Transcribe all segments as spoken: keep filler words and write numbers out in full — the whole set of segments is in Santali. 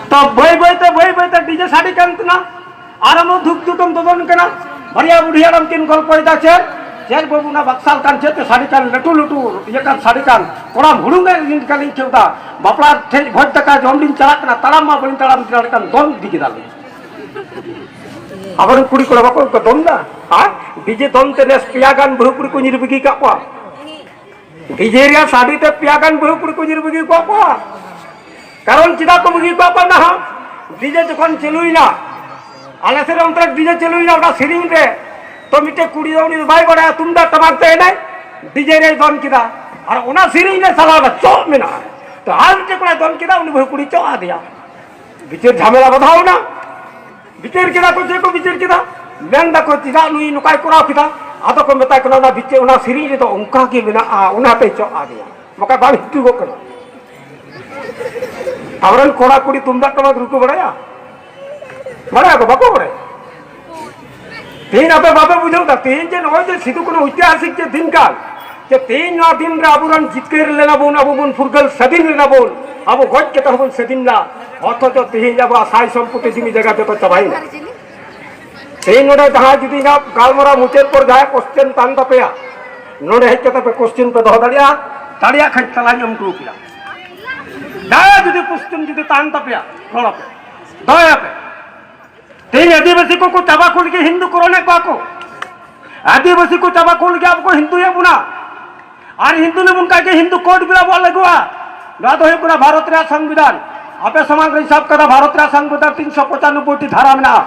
ᱛᱚ ᱵᱟᱹᱭ ᱵᱟᱹᱭ ᱛᱮ, ᱵᱟᱹᱭ ᱵᱟᱹᱭ ᱛᱮ ᱰᱤᱡᱮ ᱥᱟᱰᱮ ᱠᱟᱱ ᱛᱟᱦᱮᱱᱟ᱾ ᱟᱨ ᱟᱢ ᱫᱷᱩᱠ ᱫᱷᱩᱠ ᱮᱢ ᱫᱚᱫᱚᱱ ᱠᱟᱱᱟ᱾ ᱵᱟᱨᱭᱟ ᱵᱩᱰᱷᱤ ᱦᱟᱲᱟᱢ ᱠᱤᱱ ᱜᱚᱞᱯᱚᱭᱮᱫᱟ, ᱪᱮᱫ ᱪᱮᱫ ᱵᱟᱹᱵᱩ ᱚᱱᱟ ᱵᱟᱠᱥᱟᱞ ᱠᱟᱱ, ᱪᱮᱫ ᱛᱮ ᱥᱟᱰᱮ ᱠᱟᱱ, ᱞᱟᱹᱴᱩ ᱞᱟᱹᱴᱩ ᱤᱭᱟᱹ ᱠᱟᱱ ᱥᱟᱰᱮ ᱠᱟᱱ, ᱠᱚᱲᱟᱢ ᱦᱩᱲᱩᱝ ᱮ ᱤᱧ ᱠᱟᱱ ᱤᱧ ᱪᱮᱫ ᱫᱟ, ᱵᱟᱯᱞᱟ ᱴᱷᱮᱡ ᱵᱷᱚᱡᱽ ᱫᱟᱠᱟ ᱡᱚᱢ ᱞᱤᱧ ᱪᱟᱞᱟᱜ ᱠᱟᱱᱟ, ᱛᱟᱲᱟᱢ ᱢᱟ ᱵᱟᱹᱞᱤᱧ ᱛᱟᱲᱟᱢ ᱫᱟᱲᱮᱭᱟᱜ ᱠᱟᱱ, ᱫᱚᱱ ᱤᱫᱤ ᱠᱮᱫᱟ ᱞᱤᱧ᱾ ᱟᱵᱚᱨᱮᱱ ᱠᱩᱲᱤ ᱠᱚᱲᱟ ᱵᱟᱠᱚ ᱠᱚ ᱫᱚᱱ ᱫᱟ? ᱦᱮᱸ, ᱰᱤᱡᱮ ᱫᱚᱱ ᱛᱮ ᱱᱮᱥ ᱯᱮᱭᱟ ᱜᱟᱱ ᱵᱟᱹᱦᱩ ᱠᱩᱲᱤ ᱠᱚ ᱧᱤᱨ ᱵᱤᱜᱤ ᱠᱟᱜ ᱠᱚᱣᱟ᱾ ᱰᱤᱡᱮ ᱨᱮᱭᱟᱜ ᱥᱟᱰᱮ ᱛᱮ ᱯᱮᱭᱟ ᱜᱟᱱ ᱵᱟᱹᱦᱩ ᱠᱩᱲᱤ ᱠᱚ ᱧᱤᱨ ᱵᱟᱹᱜᱤ ᱠᱚᱣᱟ ᱠᱚ᱾ ᱠᱟᱨᱚᱱ ᱪᱮᱫᱟᱜ ᱠᱚ ᱵᱟᱹᱜᱤ ᱠᱚᱣᱟ ᱠᱚ ᱱᱟᱦᱟᱜ? ᱰᱤᱡᱮ ᱡᱚᱠᱷᱚᱱ ᱪᱟᱹᱞᱩᱭᱮᱱᱟ, ᱟᱞᱮ ᱥᱮᱫ ᱨᱮ ᱚᱱᱛᱮ ᱰᱤᱡᱮ ᱪᱟᱹᱞᱩᱭᱮᱱᱟ, ᱚᱱᱟ ᱥᱮᱨᱮᱧ ᱨᱮ ᱛᱚ ᱢᱤᱫᱴᱮᱡ ᱠᱩᱲᱤ ᱫᱚ ᱩᱱᱤ ᱫᱚ ᱵᱟᱭ ᱵᱟᱲᱟᱭᱟ ᱛᱩᱢᱫᱟᱜ ᱴᱟᱢᱟᱠ ᱛᱮ ᱮᱱᱮᱡ, ᱰᱤᱡᱮ ᱨᱮᱭ ᱫᱚᱱ ᱠᱮᱫᱟ᱾ ᱟᱨ ᱚᱱᱟ ᱥᱮᱨᱮᱧ ᱨᱮ ᱥᱟᱞᱟ ᱫᱚ ᱪᱚᱜ ᱢᱮᱱᱟᱜᱼᱟ᱾ ᱛᱚ ᱟᱨ ᱢᱤᱫᱴᱮᱡ ᱠᱚᱲᱟᱭ ᱫᱚᱱ ᱠᱮᱫᱟ, ᱩᱱᱤ ᱵᱟᱹᱦᱩ ᱠᱩᱲᱤ ᱪᱚᱜ ᱟᱫᱮᱭᱟ᱾ ᱵᱤᱪᱟᱹᱨ ᱡᱷᱟᱢᱮᱞᱟ ᱵᱟᱫᱷᱟᱣ ᱮᱱᱟ᱾ ᱵᱤᱪᱟᱹᱨ ᱠᱮᱫᱟ ᱠᱚ, ᱪᱮᱫ ᱠᱚ ᱵᱤᱪᱟᱹᱨ ᱠᱮᱫᱟ? ᱢᱮᱱ ᱫᱟᱠᱚ, "ᱪᱮᱫᱟᱜ ᱱᱩᱭ ᱱᱚᱝᱠᱟᱭ ᱠᱚᱨᱟᱣ ᱠᱮᱫᱟ?" ᱟᱫᱚ ᱠᱚ ᱢᱮᱛᱟᱭ ᱠᱟᱱᱟ, "ᱚᱱᱟ ᱵᱤᱪᱟᱹᱨ, ᱚᱱᱟ ᱥᱮᱨᱮᱧ ᱨᱮᱫᱚ ᱚᱱᱠᱟ ᱜᱮ ᱢᱮᱱᱟᱜᱼᱟ, ᱚᱱᱟᱛᱮ ᱪᱚᱜ ᱟᱫᱮᱭᱟ, ᱵᱟᱠᱷᱟᱡ ᱵᱟᱝ ᱦᱤᱡᱩᱜᱚᱜ ᱠᱟᱱᱟ᱾" ᱟᱵᱚᱨᱮᱱ ᱠᱚᱲᱟ ᱠᱩᱲᱤ ᱛᱩᱢᱫᱟᱜ ᱴᱟᱢᱟᱠ ᱨᱩ ᱠᱚ ᱵᱟᱲᱟᱭᱟ? ᱵᱟᱲᱟᱭᱟ ᱠᱚ? ᱵᱟᱠᱚ ᱵᱟᱲᱟᱭᱟ᱾ ᱛᱮᱦᱮᱧ ᱟᱯᱮ ᱵᱟᱯᱮ ᱵᱩᱡᱷᱟᱹᱣ ᱫᱟ, ᱛᱮᱦᱮᱧ ᱡᱮ ᱱᱚᱜᱼᱚᱭ ᱡᱮ ᱥᱤᱫᱩ ᱠᱟᱹᱱᱦᱩ ᱳᱭᱛᱤᱦᱟᱥᱤᱠ ᱡᱮ ᱫᱤᱱ ᱠᱟᱱ, ᱡᱮ ᱛᱮᱦᱮᱧ ᱱᱚᱣᱟ ᱫᱤᱱ ᱨᱮ ᱟᱵᱚᱨᱮᱱ ᱡᱤᱛᱠᱟᱹᱨ ᱞᱮᱱᱟ ᱵᱚᱱ, ᱟᱵᱚ ᱵᱚᱱ ᱯᱷᱩᱨᱜᱟᱹᱞ ᱥᱟᱹᱫᱷᱤᱱ ᱞᱮᱱᱟ ᱵᱚᱱ, ᱟᱵᱚ ᱜᱚᱡ ᱠᱟᱛᱮ ᱦᱚᱸᱵᱚᱱ ᱥᱟᱹᱫᱷᱤᱱ ᱞᱮᱱᱟ, ᱚᱛᱷᱚᱪᱚ ᱛᱮᱦᱮᱧ ᱟᱵᱚᱣᱟᱜ ᱥᱟᱭ ᱥᱚᱢᱯᱚᱛᱤ ᱡᱩᱢᱤ ᱡᱟᱭᱜᱟ ᱡᱚᱛᱚ ᱪᱟᱵᱟᱭᱮᱱᱟ᱾ ᱛᱮᱦᱮᱧ ᱱᱚᱰᱮ ᱡᱟᱦᱟᱸᱭ ᱡᱩᱫᱤ ᱤᱧᱟᱹᱜ ᱜᱟᱞᱢᱟᱨᱟᱣ ᱢᱩᱪᱟᱹᱫ ᱯᱚᱨ ᱡᱟᱦᱟᱸᱭ ᱠᱚᱥᱪᱮᱱ ᱛᱟᱦᱮᱱ ᱛᱟᱯᱮᱭᱟ, ᱱᱚᱰᱮ ᱦᱮᱡ ᱠᱟᱛᱮ ᱯᱮ ᱠᱚᱥᱪᱮᱱ ᱯᱮ ᱫᱚᱦᱚ ᱫᱟᱲᱮᱭᱟᱜᱼᱟ, ᱫᱟᱲᱮᱭᱟᱜ ᱠᱷᱟᱱ ᱛᱟᱞᱟᱧ ᱮᱢ ᱦᱚᱴᱚ ᱠᱮᱫᱟ᱾ ᱡᱟᱦᱟᱸᱭ ᱡᱩᱫᱤ ᱠᱚᱥᱪᱮᱱ ᱡᱩᱫᱤ ᱛᱟᱦᱮᱱ ᱛᱟᱯᱮᱭᱟ, ᱨᱚᱲ ᱟᱯᱮ, ᱫᱚᱦᱚᱭᱟᱯᱮ᱾ ᱛᱮᱦᱮᱧ ᱟᱹᱫᱤᱵᱟᱹᱥᱤ ᱠᱚᱠᱚ ᱪᱟᱵᱟ ᱠᱚ ᱞᱟᱹᱜᱤᱫ ᱦᱤᱱᱫᱩ ᱠᱚ ᱨᱚᱲᱮᱫ ᱠᱚᱣᱟ ᱠᱚ᱾ ᱟᱹᱫᱤᱵᱟᱹᱥᱤ ᱠᱚ ᱪᱟᱵᱟ ᱠᱚ ᱞᱟᱹᱜᱤᱫ ᱟᱵᱚ ᱠᱚ ᱦᱤᱱᱫᱩᱭᱮᱫ ᱵᱚᱱᱟ᱾ ᱟᱨ ᱦᱤᱱᱫᱩ ᱞᱮᱵᱚᱱ ᱠᱷᱟᱡ ᱜᱮ ᱦᱤᱱᱫᱩ ᱠᱳᱰ ᱵᱤᱞ ᱟᱵᱚᱣᱟᱜ ᱞᱟᱹᱜᱩᱜᱼᱟ᱾ ᱱᱚᱣᱟ ᱫᱚ ᱦᱩᱭᱩᱜ ᱠᱟᱱᱟ ᱵᱷᱟᱨᱚᱛ ᱨᱮᱭᱟᱜ ᱥᱚᱝᱵᱤᱫᱷᱟᱱ᱾ ᱟᱯᱮ ᱥᱚᱢᱟᱡᱽ ᱨᱮ ᱦᱤᱥᱟᱵ ᱠᱟᱫᱟ, ᱵᱷᱟᱨᱚᱛ ᱨᱮᱭᱟᱜ ᱥᱚᱝᱵᱤᱫᱷᱟᱱ ᱛᱤᱱᱥᱚ ᱯᱚᱸᱪᱟᱱᱚᱵᱵᱳᱭ ᱴᱤ ᱫᱷᱟᱨᱟ ᱢᱮᱱᱟᱜᱼᱟ᱾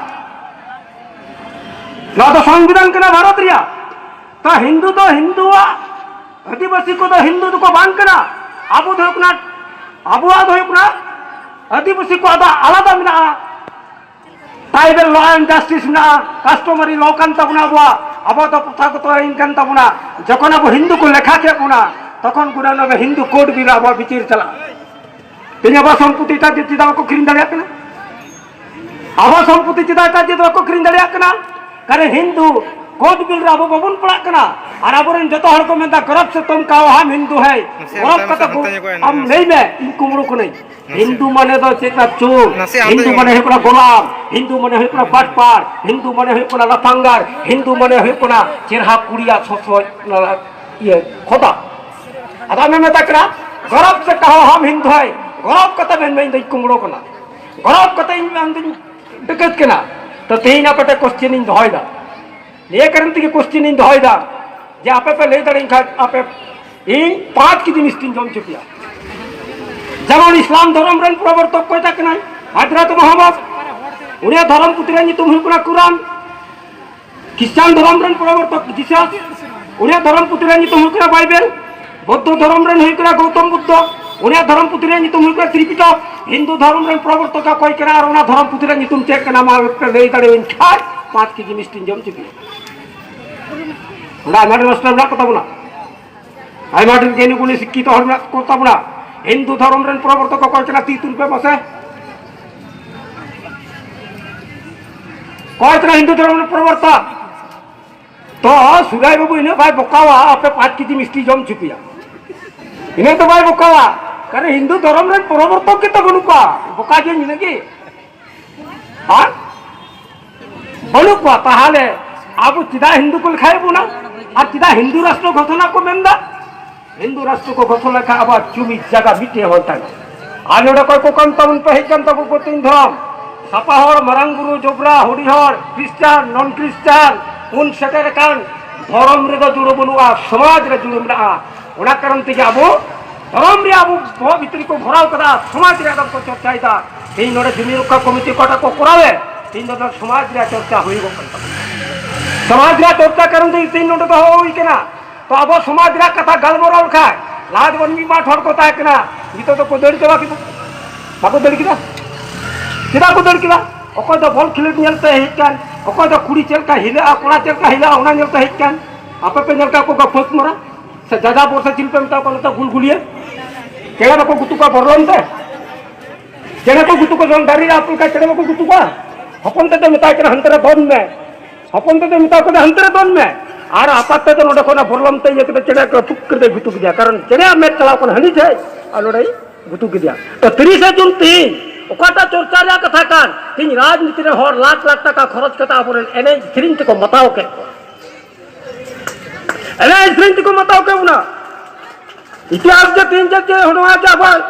ᱱᱚᱣᱟ ᱫᱚ ᱥᱚᱝᱵᱤᱫᱷᱟᱱ ᱠᱟᱱᱟ ᱵᱷᱟᱨᱚᱛ ᱨᱮᱭᱟᱜ᱾ ᱛᱟ ᱦᱤᱱᱫᱩ ᱫᱚ ᱦᱤᱱᱫᱩᱣᱟᱜ, ᱟᱹᱫᱤᱵᱟᱹᱥᱤ ᱠᱚᱫᱚ ᱦᱤᱱᱫᱩ ᱫᱚᱠᱚ ᱵᱟᱝ ᱠᱟᱱᱟ᱾ ᱟᱵᱚ ᱫᱚ ᱦᱩᱭᱩᱜ ᱠᱟᱱᱟ, ᱟᱵᱚᱣᱟᱜ ᱫᱚ ᱦᱩᱭᱩᱜ ᱠᱟᱱᱟ, ᱟᱹᱫᱤᱵᱟᱹᱥᱤ ᱠᱚᱣᱟᱜ ᱫᱚ ᱟᱞᱟᱫᱟ ᱢᱮᱱᱟᱜᱼᱟ᱾ ᱴᱨᱟᱭᱵᱮᱞ ᱞᱚ ᱮᱱᱰ ᱡᱟᱥᱴᱤᱥ ᱢᱮᱱᱟᱜᱼᱟ, ᱠᱟᱥᱴᱚᱢᱟᱨᱤ ᱞᱚ ᱠᱟᱱ ᱛᱟᱵᱚᱱᱟ ᱟᱵᱚᱣᱟᱜ, ᱟᱵᱚᱣᱟᱜ ᱫᱚ ᱯᱨᱚᱛᱷᱟᱜᱚᱛᱚ ᱟᱹᱭᱤᱱ ᱠᱟᱱ ᱛᱟᱵᱚᱱᱟ᱾ ᱡᱚᱠᱷᱚᱱ ᱟᱵᱚ ᱦᱤᱱᱫᱩ ᱠᱚ ᱞᱮᱠᱷᱟ ᱠᱮᱫ ᱵᱚᱱᱟ, ᱛᱚᱠᱷᱚᱱ ᱜᱩᱱᱟᱹᱱᱚᱜ ᱦᱤᱱᱫᱩ ᱠᱳᱰ ᱵᱤᱞ ᱟᱵᱚᱣᱟᱜ ᱵᱤᱪᱟᱹᱨ ᱪᱟᱞᱟᱜᱼᱟ᱾ ᱛᱮᱦᱮᱧ ᱟᱵᱚᱣᱟᱜ ᱥᱚᱢᱯᱚᱛᱤ ᱮᱴᱟᱜ ᱡᱟᱹᱛ ᱪᱮᱫᱟᱜ ᱵᱟᱠᱚ ᱠᱤᱨᱤᱧ ᱫᱟᱲᱮᱭᱟᱜ ᱠᱟᱱᱟ? ᱟᱵᱚᱣᱟᱜ ᱥᱚᱢᱯᱚᱛᱤ ᱪᱮᱫᱟᱜ ᱮᱴᱟᱜ ᱡᱟᱹᱛ ᱵᱟᱠᱚ ᱠᱤᱨᱤᱧ ᱫᱟᱲᱮᱭᱟᱜ ᱠᱟᱱᱟ? ᱠᱟᱨᱚᱱ ᱦᱤᱱᱫᱩ ᱠᱳᱰ ᱵᱤᱞ ᱨᱮ ᱟᱵᱚ ᱵᱟᱵᱚᱱ ᱯᱟᱲᱟᱜ ᱠᱟᱱᱟ᱾ ᱟᱨ ᱟᱵᱚᱨᱮᱱ ᱡᱚᱛᱚ ᱦᱚᱲ ᱠᱚ ᱢᱮᱱᱫᱟ, "ᱜᱚᱨᱚᱵ ᱥᱮ ᱛᱩᱢ ᱠᱟᱦᱳ ᱦᱟᱢ ᱦᱤᱱᱫᱩ ᱦᱟᱭ", ᱱᱟᱥᱮ ᱜᱚᱨᱚᱵ ᱦᱟᱱᱛᱮ ᱠᱟᱛᱮ ᱱᱟᱥᱮ ᱦᱟᱱᱛᱮ ᱧᱚᱜᱚᱜ ᱟᱭ, ᱟᱢ ᱱᱟᱥᱮ᱾ ᱞᱟᱹᱭ ᱢᱮ, ᱤᱧ ᱠᱩᱢᱲᱩ ᱠᱟᱹᱱᱟᱹᱧ᱾ ᱱᱟᱥᱮ᱾ ᱦᱤᱱᱫᱩ ᱢᱟᱱᱮ ᱫᱚ ᱪᱮᱫ ᱠᱟ ᱪᱳᱨ, ᱱᱟᱥᱮ ᱦᱟᱱᱛᱮ ᱦᱤᱱᱫᱩ ᱧᱚᱜᱚᱜ ᱢᱟᱱᱮ ᱟᱭ᱾ ᱦᱩᱭᱩᱜ ᱠᱟᱱᱟ ᱜᱳᱞᱟᱢ, ᱦᱤᱱᱫᱩ ᱢᱟᱱᱮ ᱦᱩᱭᱩᱜ ᱠᱟᱱᱟ ᱵᱟᱴᱯᱟᱨ, ᱦᱤᱱᱫᱩ ᱢᱟᱱᱮ ᱦᱩᱭᱩᱜ ᱠᱟᱱᱟ ᱞᱟᱯᱷᱟᱝᱜᱟᱨ, ᱦᱤᱱᱫᱩ ᱢᱟᱱᱮ ᱦᱩᱭᱩᱜ ᱠᱟᱱᱟ ᱪᱮᱨᱦᱟ ᱠᱩᱲᱤᱭᱟᱜ ᱥᱚᱥᱚᱡ, ᱤᱭᱟᱹ, ᱠᱷᱚᱫᱟ᱾ ᱟᱫᱚ ᱟᱢᱮᱢ ᱢᱮᱛᱟ ᱠᱟᱱᱟ, "ᱜᱚᱨᱚᱵ ᱥᱮ ᱠᱟᱦᱳ ᱦᱟᱢ ᱦᱤᱱᱫᱩ ᱦᱟᱭ", ᱜᱚᱨᱚᱵ ᱠᱟᱛᱮ ᱢᱮᱱ ᱢᱮ, "ᱤᱧ ᱫᱚᱧ ᱠᱩᱢᱲᱩ ᱠᱟᱱᱟ", ᱜᱚᱨᱚᱵ ᱠᱟᱛᱮ ᱤᱧ ᱟᱢ ᱫᱚᱧ ᱰᱟᱹᱠᱟᱹᱛ ᱠᱟᱱᱟ᱾ ᱛᱚ ᱛᱮᱦᱮᱧ ᱟᱯᱮ ᱴᱷᱮᱱ ᱠᱚᱥᱪᱮᱱ ᱤᱧ ᱫᱚᱦᱚᱭᱮᱫᱟ, ᱱᱤᱭᱟᱹ ᱠᱟᱨᱚᱱ ᱛᱮᱜᱮ ᱠᱚᱥᱪᱮᱱ ᱤᱧ ᱫᱚᱦᱚᱭᱮᱫᱟ ᱡᱮ ᱟᱯᱮ ᱯᱮ ᱞᱟᱹᱭ ᱫᱟᱲᱮᱭᱟᱹᱧ ᱠᱷᱟᱱ ᱟᱯᱮ ᱤᱧ ᱯᱟᱸᱪ ᱠᱮᱡᱤ ᱢᱤᱥᱴᱤᱧ ᱡᱚᱢ ᱦᱚᱪᱚ ᱯᱮᱭᱟ᱾ ᱡᱮᱢᱚᱱ ᱤᱥᱞᱟᱢ ᱫᱷᱚᱨᱚᱢ ᱨᱮᱱ ᱯᱨᱚᱵᱚᱨᱛᱚᱠ ᱚᱠᱚᱭ ᱛᱟᱦᱮᱸ ᱠᱟᱱᱟᱭ? ᱦᱟᱡᱨᱟᱛ ᱢᱩᱦᱟᱢᱢᱚᱫ᱾ ᱩᱱᱤᱭᱟᱜ ᱫᱷᱚᱨᱚᱢ ᱯᱩᱛᱷᱤ ᱨᱮᱭᱟᱜ ᱧᱩᱛᱩᱢ ᱦᱩᱭᱩᱜ ᱠᱟᱱᱟ ᱠᱩᱨᱟᱱ᱾ ᱠᱷᱨᱤᱥᱴᱟᱱ ᱫᱷᱚᱨᱚᱢ ᱨᱮᱱ ᱯᱨᱚᱵᱚᱨᱛᱚᱠ ᱡᱤᱥᱟᱥ, ᱩᱱᱤᱭᱟᱜ ᱫᱷᱚᱨᱚᱢ ᱯᱩᱛᱷᱤ ᱨᱮᱭᱟᱜ ᱧᱩᱛᱩᱢ ᱦᱩᱭᱩᱜ ᱠᱟᱱᱟ ᱵᱟᱭᱵᱮᱞ᱾ ᱵᱳᱫᱽᱫᱷᱚ ᱫᱷᱚᱨᱚᱢ ᱨᱮᱱ ᱦᱩᱭᱩᱜ ᱠᱟᱱᱟ ᱜᱳᱛᱚᱢ ᱵᱩᱫᱽᱫᱷᱚ, ᱩᱱᱤᱭᱟᱜ ᱫᱷᱚᱨᱚᱢ ᱯᱩᱛᱷᱤ ᱨᱮᱭᱟᱜ ᱧᱩᱛᱩᱢ ᱦᱩᱭᱩᱜ ᱠᱟᱱᱟ ᱛᱨᱤᱯᱤᱴᱚᱠ᱾ ᱦᱤᱱᱫᱩ ᱫᱷᱚᱨᱚᱢ ᱨᱮᱱ ᱯᱨᱚᱵᱚᱨᱛᱚᱠ ᱚᱠᱚᱭ ᱠᱟᱱᱟ ᱟᱨ ᱚᱱᱟ ᱫᱷᱚᱨᱚᱢ ᱯᱩᱛᱷᱤ ᱨᱮᱭᱟᱜ ᱧᱩᱛᱩᱢ ᱪᱮᱫ ᱠᱟᱱᱟ? ᱢᱟ ᱯᱮ ᱞᱟᱹᱭ ᱫᱟᱲᱮᱭᱟᱹᱧ ᱠᱷᱟᱱ ᱯᱟᱸᱪ ᱠᱮᱡᱤ ᱢᱤᱥᱴᱤᱧ ᱡᱚᱢ ᱦᱚᱪᱚ ᱯᱮᱭᱟ᱾ ᱚᱸᱰᱮ ᱟᱭᱢᱟ ᱰᱷᱮᱨ ᱢᱟᱥᱴᱟᱨ ᱢᱮᱱᱟᱜ ᱠᱚ ᱛᱟᱵᱚᱱᱟ᱾ ᱟᱭᱢᱟ ᱰᱷᱮᱨ ᱜᱮ ᱱᱩᱠᱩ ᱥᱤᱠᱠᱷᱤᱛᱚ ᱦᱚᱲ ᱢᱮᱱᱟᱜ ᱠᱚ ᱛᱟᱵᱚᱱᱟ᱾ ᱦᱤᱱᱫᱩ ᱫᱷᱚᱨᱚᱢ ᱨᱮᱱ ᱯᱨᱚᱵᱚᱨᱛᱚᱠ ᱚᱠᱚᱭ ᱠᱟᱱᱟ? ᱛᱤ ᱛᱩᱞ ᱯᱮ ᱢᱟᱥᱮ᱾ ᱚᱠᱚᱭ ᱠᱟᱱᱟ ᱦᱤᱱᱫᱩ ᱫᱷᱚᱨᱚᱢ ᱨᱮᱱ ᱯᱨᱚᱵᱚᱨᱛᱚᱠ? ᱛᱚ ᱥᱩᱨᱟᱭ ᱵᱟᱹᱵᱩ ᱤᱱᱟᱹᱜ ᱵᱟᱭ ᱵᱚᱠᱟᱣᱟ, ᱟᱯᱮ ᱯᱟᱸᱪ ᱠᱮᱡᱤ ᱢᱤᱥᱴᱤ ᱡᱚᱢ ᱦᱚᱪᱚ ᱯᱮᱭᱟ᱾ ᱤᱱᱟᱹᱜ ᱫᱚ ᱵᱟᱭ ᱵᱚᱠᱟᱣᱟ, ᱠᱟᱨᱚᱱ ᱦᱤᱱᱫᱩ ᱫᱷᱚᱨᱚᱢ ᱨᱮᱱ ᱯᱨᱚᱵᱚᱨᱛᱚᱠ ᱜᱮᱛᱚ ᱵᱟᱹᱱᱩᱜ ᱠᱚᱣᱟ᱾ ᱵᱚᱠᱟ ᱜᱮ ᱤᱱᱟᱹᱜ ᱜᱮ᱾ ᱦᱮᱸ? ᱵᱟᱹᱱᱩᱜ ᱠᱚᱣᱟ᱾ ᱛᱟᱦᱚᱞᱮ ᱟᱵᱚ ᱪᱮᱫᱟᱜ ᱦᱤᱱᱫᱩ ᱠᱚ ᱞᱮᱠᱷᱟᱭᱮᱫ ᱵᱚᱱᱟ? ᱟᱨ ᱪᱮᱫᱟᱜ ᱦᱤᱱᱫᱩ ᱨᱟᱥᱴᱨᱚ ᱜᱷᱚᱴᱚᱱᱟ ᱠᱚ ᱢᱮᱱᱫᱟ? ᱦᱤᱱᱫᱩ ᱨᱟᱥᱴᱨᱚ ᱠᱚ ᱜᱷᱚᱴᱚᱱ ᱞᱮᱠᱷᱟᱱ ᱟᱵᱚᱣᱟᱜ ᱡᱩᱢᱤ ᱡᱟᱭᱜᱟ ᱢᱤᱫᱴᱮᱡ ᱦᱚᱸ ᱵᱟᱝ ᱛᱟᱦᱮᱱᱟ᱾ ᱟᱨ ᱱᱚᱰᱮ ᱚᱠᱚᱭ ᱠᱚ ᱠᱟᱱ ᱛᱟᱵᱚᱱ ᱯᱮ ᱦᱮᱡ ᱠᱟᱱ ᱛᱟᱵᱚᱱ ᱠᱚ ᱛᱤᱱ ᱫᱷᱚᱨᱚᱢ, ᱥᱟᱯᱟ ᱦᱚᱲ, ᱢᱟᱨᱟᱝ ᱵᱩᱨᱩ, ᱡᱚᱵᱽᱨᱟ, ᱦᱩᱰᱤ ᱦᱚᱲ, ᱠᱷᱨᱤᱥᱴᱟᱱ, ᱱᱚᱱ ᱠᱷᱨᱤᱥᱴᱟᱱ, ᱵᱚᱱ ᱥᱮᱴᱮᱨ ᱟᱠᱟᱱ ᱫᱷᱚᱨᱚᱢ ᱨᱮᱫᱚ ᱡᱩᱲᱟᱹ ᱵᱟᱹᱱᱩᱜᱼᱟ, ᱥᱚᱢᱟᱡᱽ ᱨᱮ ᱡᱩᱲᱟᱹ ᱢᱮᱱᱟᱜᱼᱟ᱾ ᱚᱱᱟ ᱠᱟᱨᱚᱱ ᱛᱮᱜᱮ ᱟᱵᱚ ᱫᱷᱚᱨᱚᱢ ᱨᱮ ᱟᱵᱚ ᱵᱚᱦᱚᱜ ᱵᱷᱤᱛᱨᱤ ᱠᱚ ᱵᱷᱚᱨᱟᱣ ᱠᱟᱫᱟ, ᱥᱚᱢᱟᱡᱽ ᱨᱮᱭᱟᱜ ᱫᱚ ᱠᱚ ᱪᱚᱨᱪᱟᱭᱮᱫᱟ᱾ ᱛᱮᱦᱮᱧ ᱱᱚᱰᱮ ᱡᱩᱢᱤ ᱨᱚᱠᱠᱷᱟ ᱠᱚᱢᱤᱴᱤ ᱚᱠᱟᱴᱟᱜ ᱠᱚ ᱠᱚᱨᱟᱣᱮᱫ, ᱛᱮᱦᱮᱧ ᱫᱚ ᱥᱚᱢᱟᱡᱽ ᱨᱮᱭᱟᱜ ᱪᱚᱨᱪᱟ ᱦᱩᱭᱩᱜᱚᱜ ᱠᱟᱱ ᱛᱟᱵᱚᱱᱟ᱾ ᱥᱚᱢᱟᱡᱽ ᱨᱮᱭᱟᱜ ᱪᱚᱨᱪᱟ ᱠᱟᱨᱚᱱ ᱛᱮ ᱛᱮᱦᱮᱧ ᱱᱚᱰᱮ ᱫᱚᱦᱚ ᱦᱩᱭ ᱠᱟᱱᱟ᱾ ᱛᱚ ᱟᱵᱚ ᱥᱚᱢᱟᱡᱽ ᱨᱮᱭᱟᱜ ᱠᱟᱛᱷᱟ ᱜᱟᱞᱢᱟᱨᱟᱣ ᱞᱮᱠᱷᱟᱡ, ᱞᱟᱦᱟ ᱫᱚᱵᱚᱱ ᱢᱤᱫ ᱵᱟᱨ ᱦᱚᱲ ᱠᱚ ᱛᱟᱦᱮᱸ ᱠᱟᱱᱟ, ᱱᱤᱛᱚᱜ ᱫᱚᱠᱚ ᱫᱟᱹᱲ ᱪᱟᱵᱟ ᱠᱮᱫᱟ᱾ ᱵᱟᱠᱚ ᱫᱟᱹᱲ ᱠᱮᱫᱟ? ᱪᱮᱫᱟᱜ ᱠᱚ ᱫᱟᱹᱲ ᱠᱮᱫᱟ? ᱚᱠᱚᱭ ᱫᱚ ᱵᱚᱞ ᱠᱷᱮᱞᱳᱰ ᱧᱮᱞ ᱛᱮ ᱦᱮᱡ ᱠᱟᱱ, ᱚᱠᱚᱭ ᱫᱚ ᱠᱩᱲᱤ ᱪᱮᱫ ᱞᱮᱠᱟ ᱦᱤᱞᱟᱹᱜᱼᱟ, ᱠᱚᱲᱟ ᱪᱮᱫ ᱞᱮᱠᱟ ᱦᱤᱞᱟᱹᱜᱼᱟ, ᱚᱱᱟ ᱧᱮᱞ ᱛᱮ ᱦᱮᱡ ᱠᱟᱱ᱾ ᱟᱯᱮ ᱯᱮ ᱧᱮᱞ ᱠᱟᱜ ᱠᱚᱣᱟ ᱯᱷᱟᱹᱥ ᱢᱟᱨᱟ ᱥᱮ ᱡᱟᱫᱟ ᱵᱚᱨᱥᱟ ᱪᱤᱞᱤ ᱯᱮ ᱢᱮᱛᱟ ᱠᱚᱣᱟ, ᱱᱚᱛᱮ ᱜᱩᱞᱜᱩᱞᱤᱭᱟᱹ? ᱪᱮᱬᱮ ᱵᱟᱠᱚ ᱜᱩᱛᱩ ᱠᱚᱣᱟ ᱵᱚᱨᱞᱚᱢ ᱛᱮ? ᱪᱮᱬᱮ ᱠᱚ ᱜᱩᱛᱩ ᱠᱚᱣᱟ, ᱡᱚᱱ ᱫᱟᱨᱮ ᱨᱮ ᱟᱹᱛᱩ ᱞᱮᱠᱟ ᱪᱮᱬᱮ ᱵᱟᱠᱚ ᱜᱩᱛᱩ ᱠᱚᱣᱟ? ᱦᱚᱯᱚᱱ ᱛᱮᱫ ᱫᱚ ᱢᱮᱛᱟᱭ ᱠᱟᱱᱟ, "ᱦᱟᱱᱛᱮ ᱨᱮ ᱫᱚᱱ ᱢᱮ, ᱦᱚᱯᱚᱱ ᱛᱮᱫᱚ ᱢᱮᱛᱟ ᱠᱚᱫᱚ ᱦᱟᱱᱛᱮ ᱨᱮ ᱫᱚᱱ ᱢᱮ᱾ ᱟᱨ ᱟᱯᱟᱛ ᱛᱮᱫᱚ ᱱᱚᱰᱮ ᱠᱷᱚᱱᱟᱜ ᱵᱚᱨᱞᱚᱢ ᱛᱮ ᱤᱭᱟᱹ ᱠᱟᱛᱮ ᱪᱮᱬᱮ ᱠᱚ ᱯᱷᱩᱠ ᱠᱟᱛᱮ ᱜᱩᱛᱩ ᱠᱮᱫᱮᱭᱟ, ᱠᱟᱨᱚᱱ ᱪᱮᱬᱮᱭᱟᱜ ᱢᱮᱫ ᱪᱟᱞᱟᱣ ᱠᱟᱱᱟ ᱦᱟᱹᱱᱤ ᱴᱷᱮᱡ ᱟᱨ ᱱᱚᱰᱮᱭ ᱜᱩᱛᱩ ᱠᱮᱫᱮᱭᱟ᱾ ᱛᱚ ᱛᱤᱨᱤᱥᱮ ᱡᱩᱱ ᱛᱤᱦᱤᱧ ᱚᱠᱟᱴᱟᱜ ᱪᱚᱨᱪᱟ ᱨᱮᱭᱟᱜ ᱠᱟᱛᱷᱟ ᱠᱟᱱ, ᱛᱤᱦᱤᱧ ᱨᱟᱡᱽᱱᱤᱛᱤ ᱨᱮ ᱦᱚᱲ ᱞᱟᱠᱷ ᱞᱟᱠᱷ ᱴᱟᱠᱟ ᱠᱷᱚᱨᱚᱪ ᱠᱟᱛᱮ ᱟᱵᱚᱨᱮᱱ ᱮᱱᱮᱡ ᱥᱮᱨᱮᱧ ᱛᱮᱠᱚ ᱢᱟᱛᱟᱣ ᱠᱮᱫ ᱠᱚᱣᱟ᱾ ᱮᱱᱮᱡ ᱥᱮᱨᱮᱧ ᱛᱮᱠᱚ ᱢᱟᱛᱟᱣ ᱠᱮᱫ ᱵᱚᱱᱟ᱾ ᱤᱛᱤᱦᱟᱥ ᱡᱮ ᱛᱤᱦᱤᱧ ᱡᱮ, ᱡᱮ ᱱᱚᱣᱟ ᱡᱮ ᱟᱵᱚᱣᱟᱜ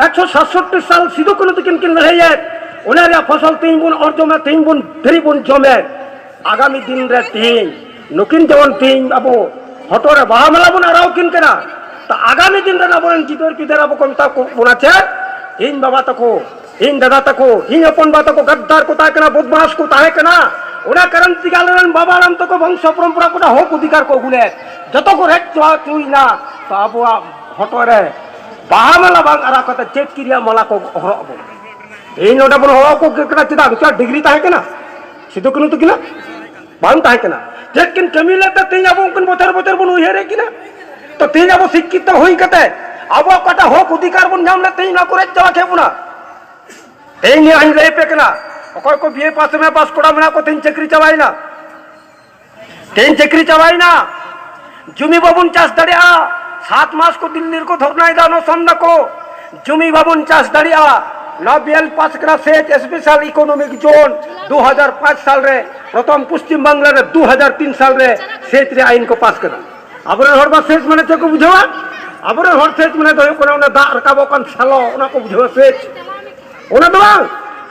ᱮᱠᱥᱚ ᱥᱟᱛᱥᱚᱴᱴᱤ ᱥᱟᱞ ᱥᱤᱫᱩ ᱠᱟᱹᱱᱦᱩ ᱛᱤᱠᱤᱱ ᱠᱤᱱ ᱞᱟᱹᱲᱦᱟᱹᱭᱮᱫ, ᱚᱱᱟ ᱨᱮᱭᱟᱜ ᱯᱷᱚᱥᱚᱞ ᱛᱤᱦᱤᱧ ᱵᱚᱱ ᱚᱨᱡᱚᱢᱟ, ᱛᱤᱦᱤᱧ ᱵᱚᱱ ᱫᱷᱤᱨᱤ ᱵᱚᱱ ᱡᱚᱢᱮᱫ᱾ ᱟᱜᱟᱢᱤ ᱫᱤᱱ ᱨᱮ ᱛᱤᱦᱤᱧ ᱱᱩᱠᱤᱱ ᱡᱮᱢᱚᱱ ᱛᱤᱦᱤᱧ ᱟᱵᱚ ᱦᱚᱴᱚᱜ ᱨᱮ ᱵᱟᱦᱟ ᱢᱟᱞᱟ ᱵᱚᱱ ᱟᱨᱟᱣ ᱠᱤᱱ ᱠᱟᱱᱟ, ᱛᱚ ᱟᱜᱟᱢᱤ ᱫᱤᱱ ᱨᱮᱱ ᱟᱵᱚᱨᱮᱱ ᱜᱤᱫᱟᱹᱨ ᱯᱤᱫᱟᱹᱨ ᱟᱵᱚ ᱠᱚ ᱢᱮᱛᱟ ᱠᱚ ᱵᱚᱱᱟ ᱪᱮᱫ? ᱤᱧ ᱵᱟᱵᱟ ᱛᱟᱠᱚ, ᱤᱧ ᱫᱟᱫᱟ ᱛᱟᱠᱚ, ᱤᱧ ᱦᱚᱯᱚᱱ ᱵᱟ ᱛᱟᱠᱚ ᱜᱟᱫᱫᱟᱨ ᱠᱚ ᱛᱟᱦᱮᱸ ᱠᱟᱱᱟ, ᱵᱚᱫᱢᱟᱥ ᱠᱚ ᱛᱟᱦᱮᱸ ᱠᱟᱱᱟ᱾ ᱚᱱᱟ ᱠᱟᱨᱚᱱ ᱛᱮᱜᱮ ᱟᱞᱮᱨᱮᱱ ᱵᱟᱵᱟ ᱦᱟᱲᱟᱢ ᱛᱟᱠᱚ ᱵᱚᱝᱥᱚ ᱯᱚᱨᱚᱢᱯᱚᱨᱟ ᱠᱚ ᱦᱚᱠ ᱚᱫᱷᱤᱠᱟᱨ ᱠᱚ ᱟᱹᱜᱩ ᱞᱮᱫ, ᱡᱚᱛᱚ ᱠᱚ ᱨᱮᱡ ᱪᱟᱵᱟ ᱦᱚᱪᱚᱭᱮᱱᱟ᱾ ᱛᱚ ᱟᱵᱚᱣᱟᱜ ᱦᱚᱴᱚᱜ ᱨᱮ ᱵᱟᱦᱟ ᱢᱟᱞᱟ ᱵᱟᱝ ᱟᱨᱟᱣ ᱠᱟᱛᱮ ᱪᱮᱫ ᱠᱤᱨᱤᱭᱟᱜ ᱢᱟᱞᱟ ᱠᱚ ᱦᱚᱨᱚᱜ ᱟᱵᱚᱱ? ᱛᱮᱦᱮᱧ ᱱᱚᱰᱮ ᱵᱚᱱ ᱦᱚᱦᱚ ᱟᱠᱚ ᱠᱟᱱᱟ, ᱪᱮᱫᱟᱜ? ᱱᱩᱠᱩᱣᱟᱜ ᱰᱤᱜᱽᱨᱤ ᱛᱟᱦᱮᱸ ᱠᱟᱱᱟ ᱥᱤᱫᱩ ᱠᱟᱹᱱᱦᱩ ᱛᱟᱹᱠᱤᱱᱟᱜ? ᱵᱟᱝ ᱛᱟᱦᱮᱸ ᱠᱟᱱᱟ᱾ ᱪᱮᱫ ᱠᱤᱱ ᱠᱟᱹᱢᱤ ᱞᱮᱫ ᱛᱮ ᱛᱮᱦᱮᱧ ᱟᱵᱚ ᱩᱱᱠᱤᱱ ᱵᱚᱪᱷᱚᱨ ᱵᱚᱪᱷᱚᱨ ᱵᱚᱱ ᱩᱭᱦᱟᱹᱨᱮᱫ ᱠᱤᱱᱟ? ᱛᱚ ᱛᱮᱦᱮᱧ ᱟᱵᱚ ᱥᱤᱠᱠᱷᱤᱛᱚ ᱦᱩᱭ ᱠᱟᱛᱮ ᱟᱵᱚᱣᱟᱜ ᱚᱠᱟᱴᱟᱜ ᱦᱚᱠ ᱚᱫᱷᱤᱠᱟᱨ ᱵᱚᱱ ᱧᱟᱢ ᱞᱮᱫ, ᱛᱮᱦᱮᱧ ᱚᱱᱟ ᱠᱚ ᱨᱮᱡ ᱪᱟᱵᱟ ᱠᱮᱫ ᱵᱚᱱᱟ᱾ ᱛᱮᱦᱮᱧ ᱱᱤᱭᱟᱹ ᱦᱚᱧ ᱞᱟᱹᱭ ᱟᱯᱮ ᱠᱟᱱᱟ, ᱚᱠᱚᱭ ᱠᱚ ᱵᱤ ᱮ ᱯᱟᱥ, ᱮᱢ ᱮ ᱯᱟᱥ ᱠᱚᱲᱟ ᱢᱮᱱᱟᱜ ᱠᱚ, ᱛᱮᱦᱮᱧ ᱪᱟᱹᱠᱨᱤ ᱪᱟᱵᱟᱭᱮᱱᱟ᱾ ᱛᱮᱦᱮᱧ ᱪᱟᱹᱠᱨᱤ ᱪᱟᱵᱟᱭᱮᱱᱟ, ᱡᱩᱢᱤ ᱵᱟᱵᱚᱱ ᱪᱟᱥ ᱫᱟᱲᱮᱭᱟᱜᱼᱟ᱾ ᱥᱟᱛ ᱢᱟᱥ ᱠᱚ ᱫᱤᱞᱞᱤ ᱨᱮᱠᱚ ᱫᱷᱚᱨᱱᱟᱭᱮᱫᱟ, ᱚᱱᱚᱥᱚᱱ ᱫᱟᱠᱚ, ᱡᱩᱢᱤ ᱵᱟᱵᱚᱱ ᱪᱟᱥ ᱫᱟᱲᱮᱭᱟᱜᱼᱟ᱾ ᱱᱚᱣᱟ ᱵᱤᱞ ᱯᱟᱥ ᱠᱟᱱᱟ, ᱥᱮᱪ ᱥᱯᱮᱥᱟᱞ ᱤᱠᱳᱱᱚᱢᱤᱠ ᱡᱳᱱ, ᱫᱩ ᱦᱟᱡᱟᱨ ᱯᱟᱸᱪ ᱥᱟᱞ ᱨᱮ ᱯᱨᱚᱛᱷᱚᱢ ᱯᱚᱥᱪᱤᱢ ᱵᱟᱝᱞᱟ ᱨᱮ ᱫᱩ ᱦᱟᱡᱟᱨ ᱛᱤᱱ ᱥᱟᱞ ᱨᱮ ᱥᱮᱪ ᱨᱮ ᱟᱭᱤᱱ ᱠᱚ ᱯᱟᱥ ᱠᱟᱫᱟ᱾ ᱟᱵᱚᱨᱮᱱ ᱦᱚᱲ ᱢᱟ ᱥᱮᱪ ᱢᱟᱱᱮ ᱪᱮᱫ ᱠᱚ ᱵᱩᱡᱷᱟᱹᱣᱟ? ᱟᱵᱚᱨᱮᱱ ᱦᱚᱲ ᱥᱮᱪ ᱢᱟᱱᱮ ᱫᱚ ᱦᱩᱭᱩᱜ ᱠᱟᱱᱟ ᱚᱱᱟ ᱫᱟᱜ ᱨᱟᱠᱟᱵᱚᱜ ᱠᱟᱱ ᱥᱟᱞᱚ, ᱚᱱᱟ ᱠᱚ ᱵᱩᱡᱷᱟᱹᱣᱟ ᱥᱮᱪ᱾ ᱚᱱᱟ ᱫᱚ ᱵᱟᱝ,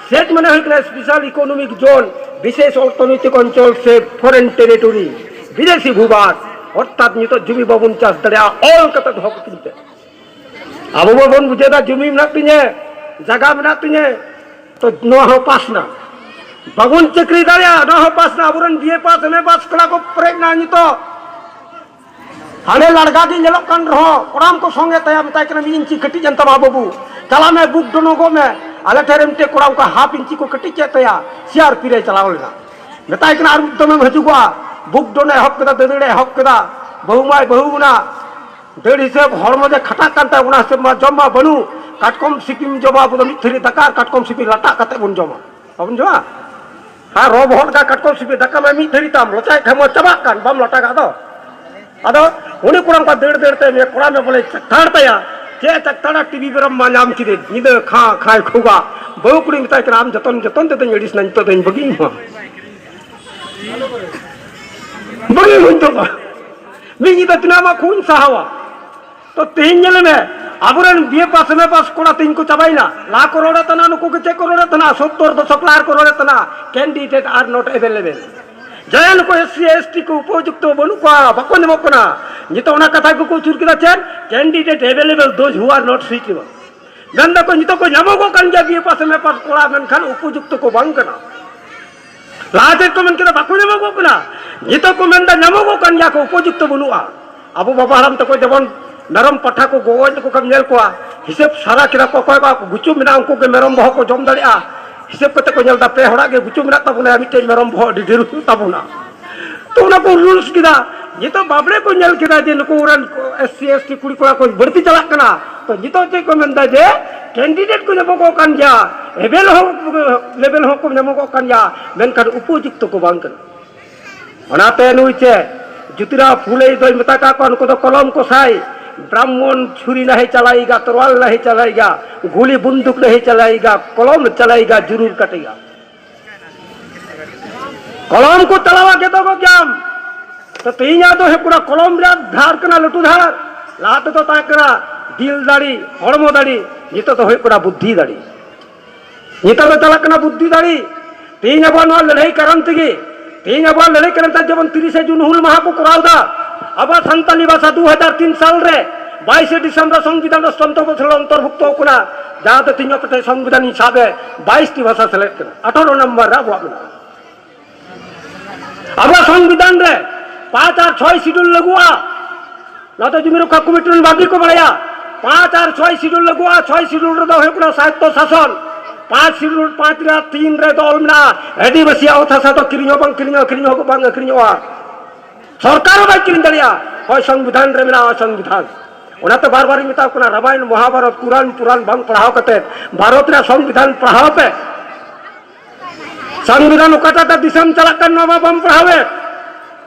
ᱥᱮᱪ ᱢᱟᱱᱮ ᱦᱩᱭᱩᱜ ᱠᱟᱱᱟ ᱥᱯᱮᱥᱟᱞ ᱤᱠᱳᱱᱚᱢᱤᱠ ᱡᱳᱱ, ᱵᱤᱥᱮᱥ ᱚᱨᱛᱷᱚᱱᱳᱭᱛᱤᱠ ᱚᱧᱪᱚᱞ ᱥᱮ ᱯᱷᱚᱨᱮᱱ ᱴᱮᱨᱤᱴᱚᱨᱤ, ᱵᱤᱫᱮᱥᱤ ᱵᱷᱩᱵᱷᱟᱜᱽ, ᱚᱨᱛᱷᱟᱛ ᱱᱤᱛᱚᱜ ᱡᱩᱢᱤ ᱵᱟᱵᱚᱱ ᱪᱟᱥ ᱫᱟᱲᱮᱭᱟᱜᱼᱟ, ᱚᱞ ᱠᱟᱛᱮ ᱫᱚᱦᱚ ᱠᱟᱹᱛᱤᱧ ᱯᱮ᱾ ᱟᱵᱚ ᱢᱟᱵᱚᱱ ᱵᱩᱡᱷᱟᱹᱣ ᱫᱟ ᱡᱩᱢᱤ ᱢᱮᱱᱟᱜ ᱛᱤᱧᱟᱹ, ᱡᱟᱭᱜᱟ ᱢᱮᱱᱟᱜ ᱛᱤᱧᱟᱹ, ᱛᱚ ᱱᱚᱣᱟ ᱦᱚᱸ ᱯᱟᱥ ᱱᱟ᱾ ᱵᱟᱵᱚᱱ ᱪᱟᱹᱠᱨᱤ ᱫᱟᱲᱮᱭᱟᱜᱼᱟ, ᱱᱚᱣᱟ ᱦᱚᱸ ᱯᱟᱥ ᱱᱟ᱾ ᱟᱵᱚᱨᱮᱱ ᱵᱤ ᱮ ᱯᱟᱥ, ᱮᱢ ᱮ ᱯᱟᱥ ᱠᱚᱲᱟ ᱠᱚ ᱯᱮᱨᱮᱡ ᱱᱟ ᱱᱤᱛᱚᱜ᱾ ᱦᱟᱸᱰᱮ ᱞᱟᱲᱜᱟ ᱜᱮ ᱧᱮᱞᱚᱜ ᱠᱟᱱ ᱨᱮᱦᱚᱸ, ᱠᱚᱲᱟᱢ ᱠᱚ ᱥᱚᱸᱜᱮ ᱛᱟᱭᱟ, ᱢᱮᱛᱟᱭ ᱠᱟᱱᱟ, "ᱢᱤᱫ ᱤᱧᱪᱤ ᱠᱟᱹᱴᱤᱡ ᱮᱱ ᱛᱟᱢᱟ ᱵᱟᱹᱵᱩ, ᱪᱟᱞᱟᱜ ᱢᱮ, ᱵᱩᱠ ᱰᱚᱱᱚᱜᱚᱜ ᱢᱮ, ᱟᱞᱮ ᱴᱷᱮᱱ ᱨᱮ ᱢᱤᱫᱴᱮᱡ ᱠᱚᱲᱟ ᱚᱱᱠᱟ ᱦᱟᱯ ᱤᱧᱪᱤ ᱠᱚ ᱠᱟᱹᱴᱤᱡ ᱠᱮᱫ ᱛᱟᱭᱟ, ᱥᱤ ᱟᱨ ᱯᱤ ᱨᱮᱭ ᱪᱟᱞᱟᱣ ᱞᱮᱱᱟ᱾" ᱢᱮᱛᱟᱭ ᱠᱟᱱᱟ, "ᱟᱨ ᱢᱤᱫ ᱫᱚᱢᱮᱢ ᱦᱤᱡᱩᱜᱚᱜᱼᱟ, ᱵᱩᱠ ᱰᱚᱱᱮ ᱮᱦᱚᱵ ᱠᱮᱫᱟ, ᱫᱟᱹᱫᱟᱹᱲᱮ ᱮᱦᱚᱵ ᱠᱮᱫᱟ, ᱵᱟᱹᱦᱩ ᱢᱟᱭ ᱵᱟᱹᱦᱩ ᱮᱱᱟ, ᱫᱟᱹᱲ ᱦᱤᱥᱟᱹᱵ ᱦᱚᱲᱢᱚ ᱡᱮ ᱠᱷᱟᱴᱟᱜ ᱠᱟᱱ ᱛᱟᱭᱟ, ᱚᱱᱟ ᱦᱤᱥᱟᱹᱵ ᱢᱟ ᱡᱚᱢ ᱢᱟ ᱵᱟᱹᱱᱩᱜ, ᱠᱟᱴᱠᱚᱢ ᱥᱤᱯᱤᱢ ᱡᱚᱢᱟ, ᱟᱵᱚ ᱫᱚ ᱢᱤᱫ ᱛᱷᱟᱹᱨᱤ ᱫᱟᱠᱟ ᱟᱨ ᱠᱟᱴᱠᱚᱢ ᱥᱤᱯᱤ ᱞᱟᱴᱟᱜ ᱠᱟᱛᱮ ᱵᱚᱱ ᱡᱚᱢᱟ, ᱵᱟᱵᱚᱱ ᱡᱚᱢᱟ?" ᱟᱨ ᱨᱚ ᱵᱚᱦᱚᱜ ᱞᱮᱠᱟ ᱠᱟᱴᱠᱚᱢ ᱥᱤᱯᱤ ᱫᱟᱠᱟ ᱢᱟ ᱢᱤᱫ ᱛᱷᱟᱹᱨᱤ ᱛᱟᱢ ᱞᱚᱪᱟᱭ ᱠᱷᱟᱱ ᱢᱟ ᱪᱟᱵᱟᱜ ᱠᱟᱱ, ᱵᱟᱢ ᱞᱟᱴᱟᱜᱟᱜ ᱫᱚ᱾ ᱟᱫᱚ ᱩᱱᱤ ᱠᱚᱲᱟ ᱚᱱᱠᱟ ᱫᱟᱹᱲ ᱫᱟᱹᱲ ᱛᱮ ᱢᱮ ᱠᱚᱲᱟ ᱢᱮ ᱵᱚᱞᱮ ᱪᱟᱠᱛᱟᱲ ᱛᱟᱭᱟ᱾ ᱪᱮᱫ ᱪᱟᱠᱛᱟᱲᱟ? ᱴᱤᱵᱷᱤ ᱢᱮᱨᱚᱢ ᱢᱟ ᱧᱟᱢ ᱠᱮᱫᱮ, ᱧᱤᱫᱟᱹ ᱠᱷᱟᱸ ᱠᱷᱟᱸᱭ ᱠᱷᱩᱜᱟ᱾ ᱵᱟᱹᱦᱩ ᱠᱩᱲᱤ ᱢᱮᱛᱟᱭ ᱠᱟᱱᱟ, "ᱟᱢ ᱡᱚᱛᱚᱱ ᱡᱚᱛᱚᱱ ᱛᱮᱫᱚᱧ ᱟᱹᱲᱤᱥ ᱱᱟ, ᱱᱤᱛᱚᱜ ᱫᱚᱧ ᱵᱟᱹᱜᱤ ᱟᱢᱟ, ᱵᱟᱹᱜᱤ ᱟᱹᱢᱟᱹᱧ ᱱᱤᱛᱚᱜ ᱫᱚ᱾ ᱢᱤᱫ ᱧᱤᱫᱟᱹ ᱛᱤᱱᱟᱹᱜ ᱟᱢᱟᱜ ᱠᱷᱩᱜ ᱤᱧ ᱥᱟᱦᱟᱣᱟ?" ᱛᱚ ᱛᱮᱦᱮᱧ ᱧᱮᱞ ᱢᱮ, ᱟᱵᱚᱨᱮᱱ ᱵᱤᱭᱮ ᱯᱟᱥ ᱮᱢ ᱮ ᱯᱟᱥ ᱠᱚᱲᱟ ᱛᱮᱦᱮᱧ ᱠᱚ ᱪᱟᱵᱟᱭᱮᱱᱟ᱾ ᱞᱟᱦᱟ ᱠᱚ ᱨᱚᱲᱮᱫ ᱛᱟᱦᱮᱱᱟ, ᱱᱩᱠᱩ ᱜᱮ ᱪᱮᱫ ᱠᱚ ᱨᱚᱲᱮᱫ ᱛᱟᱦᱮᱱᱟ? ᱥᱚᱛᱛᱚᱨ ᱫᱚᱥᱚᱠ ᱞᱟᱦᱟ ᱨᱮᱠᱚ ᱨᱚᱲᱮᱫ ᱛᱟᱦᱮᱱᱟ, "Candidate are not available." ᱡᱟᱦᱟᱸᱭ ᱱᱩᱠᱩ ᱮᱥ ᱥᱤ ᱮᱥ ᱴᱤ ᱠᱚ ᱩᱯᱚᱡᱩᱠᱛᱚ ᱵᱟᱹᱱᱩᱜ ᱠᱚᱣᱟ, ᱵᱟᱠᱚ ᱧᱟᱢᱚᱜ ᱠᱟᱱᱟ᱾ ᱱᱤᱛᱚᱜ ᱚᱱᱟ ᱠᱟᱛᱷᱟ ᱜᱮᱠᱚ ᱟᱹᱪᱩᱨ ᱠᱮᱫᱟ, ᱪᱮᱫ? "Candidate available, those who are not suitable." ᱢᱮᱱ ᱫᱟᱠᱚ ᱱᱤᱛᱚᱜ ᱠᱚ ᱧᱟᱢᱚᱜᱚᱜ ᱠᱟᱱ ᱜᱮᱭᱟ ᱵᱤᱭᱮ ᱯᱟᱥ ᱮᱢ ᱮ ᱯᱟᱥ ᱠᱚᱲᱟ, ᱢᱮᱱᱠᱷᱟᱱ ᱩᱯᱚᱡᱩᱠᱛᱚ ᱠᱚ ᱵᱟᱝ ᱠᱟᱱᱟ᱾ ᱞᱟᱦᱟ ᱪᱮᱫ ᱠᱚ ᱢᱮᱱ ᱠᱮᱫᱟ, ᱵᱟᱠᱚ ᱧᱟᱢᱚᱜᱚᱜ ᱠᱟᱱᱟ᱾ ᱱᱤᱛᱚᱜ ᱠᱚ ᱢᱮᱱᱫᱟ ᱧᱟᱢᱚᱜᱚᱜ ᱠᱟᱱ ᱜᱮᱭᱟ ᱠᱚ, ᱩᱯᱚᱡᱩᱠᱛᱚ ᱵᱟᱹᱱᱩᱜᱼᱟ᱾ ᱟᱵᱚ ᱵᱟᱵᱟ ᱦᱟᱲᱟᱢ ᱛᱟᱠᱚ ᱡᱮᱢᱚᱱ ᱢᱮᱨᱚᱢ ᱯᱟᱴᱷᱟ ᱠᱚ ᱜᱚᱜᱚᱡ ᱞᱮᱠᱚ ᱠᱷᱟᱱ ᱧᱮᱞ ᱠᱚᱣᱟ, ᱦᱤᱥᱟᱹᱵ ᱥᱟᱨᱟ ᱠᱮᱫᱟ ᱠᱚ, ᱚᱠᱚᱭ ᱠᱚᱣᱟᱜ ᱜᱩᱪᱩ ᱢᱮᱱᱟᱜᱼᱟ ᱩᱱᱠᱩ ᱜᱮ ᱢᱮᱨᱚᱢ ᱵᱚᱦᱚᱜ ᱠᱚ ᱡᱚᱢ ᱫᱟᱲᱮᱭᱟᱜᱼᱟ᱾ ᱦᱤᱥᱟᱹᱵ ᱠᱟᱛᱮ ᱠᱚ ᱧᱮᱞ ᱮᱫᱟ, ᱯᱮ ᱦᱚᱲᱟᱜ ᱜᱮ ᱜᱩᱪᱩ ᱢᱮᱱᱟᱜ ᱛᱟᱵᱚᱱᱟ, ᱢᱤᱫᱴᱮᱱ ᱢᱮᱨᱚᱢ ᱵᱚᱦᱚᱜ ᱟᱹᱰᱤ ᱰᱷᱮᱨ ᱦᱩᱭᱩᱜ ᱛᱟᱵᱚᱱᱟ᱾ ᱛᱚ ᱚᱱᱟ ᱠᱚ ᱨᱩᱞᱥ ᱠᱮᱫᱟ᱾ ᱱᱤᱛᱚᱜ ᱵᱟᱵᱽᱞᱮ ᱠᱚ ᱧᱮᱞ ᱠᱮᱫᱟ ᱡᱮ ᱱᱩᱠᱩ ᱨᱮᱱ ᱮᱥ ᱥᱤ ᱮᱥ ᱴᱤ ᱠᱩᱲᱤ ᱠᱚᱲᱟ ᱠᱚ ᱵᱟᱹᱲᱛᱤ ᱪᱟᱞᱟᱜ ᱠᱟᱱᱟ᱾ ᱛᱚ ᱱᱤᱛᱚᱜ ᱪᱮᱫ ᱠᱚ ᱢᱮᱱᱫᱟ ᱡᱮ ᱠᱮᱱᱰᱤᱰᱮᱴ ᱠᱚ ᱧᱟᱢᱚᱜᱚᱜ ᱠᱟᱱ ᱜᱮᱭᱟ, ᱮᱵᱮᱞ ᱦᱚᱸ, ᱞᱮᱵᱮᱞ ᱦᱚᱸᱠᱚ ᱧᱟᱢᱚᱜᱚᱜ ᱠᱟᱱ ᱜᱮᱭᱟ, ᱢᱮᱱᱠᱷᱟᱱ ᱩᱯᱚᱡᱩᱠᱛᱚ ᱠᱚ ᱵᱟᱝ ᱠᱟᱱᱟ᱾ ᱚᱱᱟᱛᱮ ᱱᱩᱭ ᱪᱮᱫ ᱡᱳᱛᱤᱨᱟᱣ ᱯᱷᱩᱞᱮ ᱫᱚᱭ ᱢᱮᱛᱟ ᱠᱟᱜ ᱠᱚᱣᱟ, ᱱᱩᱠᱩ ᱫᱚ ᱠᱚᱞᱚᱢ ᱠᱚᱥᱟᱭ, ᱵᱨᱟᱦᱢᱚᱱ ᱪᱷᱩᱨᱤ ᱱᱟᱦᱮ ᱪᱟᱞᱟᱭᱮᱜᱟ, ᱛᱚᱨᱣᱟᱞ ᱱᱟᱦᱮ ᱪᱟᱞᱟᱭᱮᱜᱟ, ᱜᱩᱞᱤ ᱵᱚᱱᱫᱩᱠ ᱱᱟᱦᱮ ᱪᱟᱞᱟᱭᱮᱜᱟ, ᱠᱚᱞᱚᱢ ᱪᱟᱞᱟᱭᱮᱜᱟ, ᱡᱩᱨᱩᱨ ᱠᱟᱴᱮᱜᱟ᱾ ᱠᱚᱞᱚᱢ ᱠᱚ ᱪᱟᱞᱟᱣᱟ ᱜᱮᱫᱚᱜᱚᱜ ᱜᱮᱭᱟᱢ᱾ ᱛᱚ ᱛᱮᱦᱮᱧᱟᱜ ᱫᱚ ᱦᱩᱭᱩᱜ ᱠᱟᱱᱟ ᱠᱚᱞᱚᱢ ᱨᱮᱭᱟᱜ ᱫᱷᱟᱨ ᱠᱟᱱᱟ, ᱞᱟᱹᱴᱩ ᱫᱷᱟᱨ᱾ ᱞᱟᱦᱟ ᱛᱮᱫᱚ ᱛᱟᱦᱮᱸ ᱠᱟᱱᱟ ᱫᱤᱞ ᱫᱟᱲᱮ, ᱦᱚᱲᱢᱚ ᱫᱟᱲᱮ, ᱱᱤᱛᱚᱜ ᱫᱚ ᱦᱩᱭᱩᱜ ᱠᱟᱱᱟ ᱵᱩᱫᱽᱫᱷᱤ ᱫᱟᱲᱮ᱾ ᱱᱤᱛᱚᱜ ᱫᱚ ᱪᱟᱞᱟᱜ ᱠᱟᱱᱟ ᱵᱩᱫᱽᱫᱷᱤ ᱫᱟᱲᱮ᱾ ᱛᱮᱦᱮᱧ ᱟᱵᱚᱣᱟᱜ ᱱᱚᱣᱟ ᱞᱟᱹᱲᱦᱟᱹᱭ ᱠᱟᱨᱚᱱ ᱛᱮᱜᱮ, ᱛᱮᱦᱮᱧ ᱟᱵᱚᱣᱟᱜ ᱞᱟᱹᱲᱦᱟᱹᱭ ᱠᱟᱨᱚᱱ ᱛᱮ ᱡᱮᱢᱚᱱ ᱛᱤᱨᱤᱥᱮ ᱡᱩᱱ ᱦᱩᱞ ᱢᱟᱦᱟ ᱠᱚ ᱠᱚᱨᱟᱣ ᱮᱫᱟ, ᱟᱵᱚᱣᱟᱜ ᱥᱟᱱᱛᱟᱞᱤ ᱵᱷᱟᱥᱟ ᱫᱩ ᱦᱟᱡᱟᱨ ᱛᱤᱱ ᱥᱟᱞ ᱨᱮ ᱵᱟᱭᱤᱥᱮ ᱰᱤᱥᱮᱢᱵᱚᱨ ᱥᱚᱝᱵᱤᱫᱷᱟᱱ ᱨᱮ ᱥᱚᱱᱛᱚ ᱵᱚᱪᱷᱚᱨ ᱚᱱᱛᱚᱨᱵᱷᱩᱠᱛᱚ ᱠᱟᱱᱟ, ᱡᱟᱦᱟᱸ ᱫᱚ ᱛᱮᱦᱮᱧ ᱚᱠᱛᱮ ᱥᱚᱝᱵᱤᱫᱷᱟᱱ ᱦᱤᱥᱟᱵ ᱮ ᱵᱟᱭᱤᱥ ᱴᱤ ᱵᱷᱟᱥᱟ ᱥᱮᱞᱮᱫ ᱠᱟᱱᱟ, ᱟᱴᱷᱟᱨᱚ ᱱᱚᱢᱵᱚᱨ ᱨᱮ ᱟᱵᱚᱣᱟᱜ ᱢᱮᱱᱟᱜᱼᱟ᱾ ᱟᱵᱚᱣᱟᱜ ᱥᱚᱝᱵᱤᱫᱷᱟᱱ ᱨᱮ ᱯᱟᱸᱪ ᱟᱨ ᱪᱷᱚᱭ ᱥᱤᱰᱩᱞ ᱞᱟᱹᱜᱩᱜᱼᱟ᱾ ᱱᱚᱣᱟ ᱫᱚ ᱡᱩᱢᱤ ᱨᱚᱠᱠᱷᱟ ᱠᱚᱢᱤᱴᱤ ᱨᱮᱱ ᱵᱟᱹᱜᱤ ᱠᱚ ᱵᱟᱲᱟᱭᱟ᱾ ᱯᱟᱸᱪ ᱟᱨ ᱪᱷᱚᱭ ᱥᱤᱰᱩᱞ ᱞᱟᱹᱜᱩᱜᱼᱟ᱾ ᱪᱷᱚᱭ ᱥᱤᱰᱩᱞ ᱨᱮᱫᱚ ᱦᱩᱭᱩᱜ ᱠᱟᱱᱟ ᱥᱟᱭᱤᱛᱛᱚ ᱥᱟᱥᱚᱱ᱾ ᱯᱟᱸᱪ ᱥᱤᱰᱩᱞ ᱯᱟᱸᱪ ᱨᱮ ᱛᱤᱱ ᱨᱮᱫᱚ ᱚᱞ ᱢᱮᱱᱟᱜᱼᱟ, ᱟᱹᱫᱤᱵᱟᱹᱥᱤᱭᱟᱜ ᱚᱛ ᱦᱟᱥᱟ ᱫᱚ ᱠᱤᱨᱤᱧ ᱦᱚᱸ ᱵᱟᱝ ᱠᱤᱨᱤᱧᱚᱜᱼᱟ, ᱟᱹᱠᱷᱨᱤᱧ ᱦᱚᱸ ᱵᱟᱝ ᱟᱹᱠᱷᱨᱤᱧᱚᱜᱼᱟ᱾ ᱥᱚᱨᱠᱟᱨ ᱦᱚᱸ ᱵᱟᱭ ᱠᱤᱨᱤᱧ ᱫᱟᱲᱮᱭᱟᱜᱼᱟ᱾ ᱦᱳᱭ ᱥᱚᱝᱵᱤᱫᱷᱟᱱ ᱨᱮ ᱢᱮᱱᱟᱜᱼᱟ, ᱦᱳᱭ ᱥᱚᱝᱵᱤᱫᱷᱟᱱ᱾ ᱚᱱᱟᱛᱮ ᱵᱟᱨ ᱵᱟᱨᱤᱧ ᱢᱮᱛᱟ ᱠᱚ ᱠᱟᱱᱟ, ᱨᱟᱢᱟᱭᱚᱱ, ᱢᱚᱦᱟᱵᱷᱟᱨᱚᱛ, ᱠᱩᱨᱟᱱ, ᱯᱩᱨᱟᱱ ᱵᱟᱝ ᱯᱟᱲᱦᱟᱣ ᱠᱟᱛᱮ ᱵᱷᱟᱨᱚᱛ ᱨᱮᱭᱟᱜ ᱥᱚᱝᱵᱤᱫᱷᱟᱱ ᱯᱟᱲᱦᱟᱣ ᱯᱮ᱾ ᱥᱚᱝᱵᱤᱫᱷᱟᱱ ᱚᱠᱟᱴᱟᱜ ᱛᱮ ᱫᱤᱥᱚᱢ ᱪᱟᱞᱟᱜ ᱠᱟᱱ, ᱱᱚᱣᱟ ᱢᱟ ᱵᱟᱢ ᱯᱟᱲᱦᱟᱣᱮᱫ᱾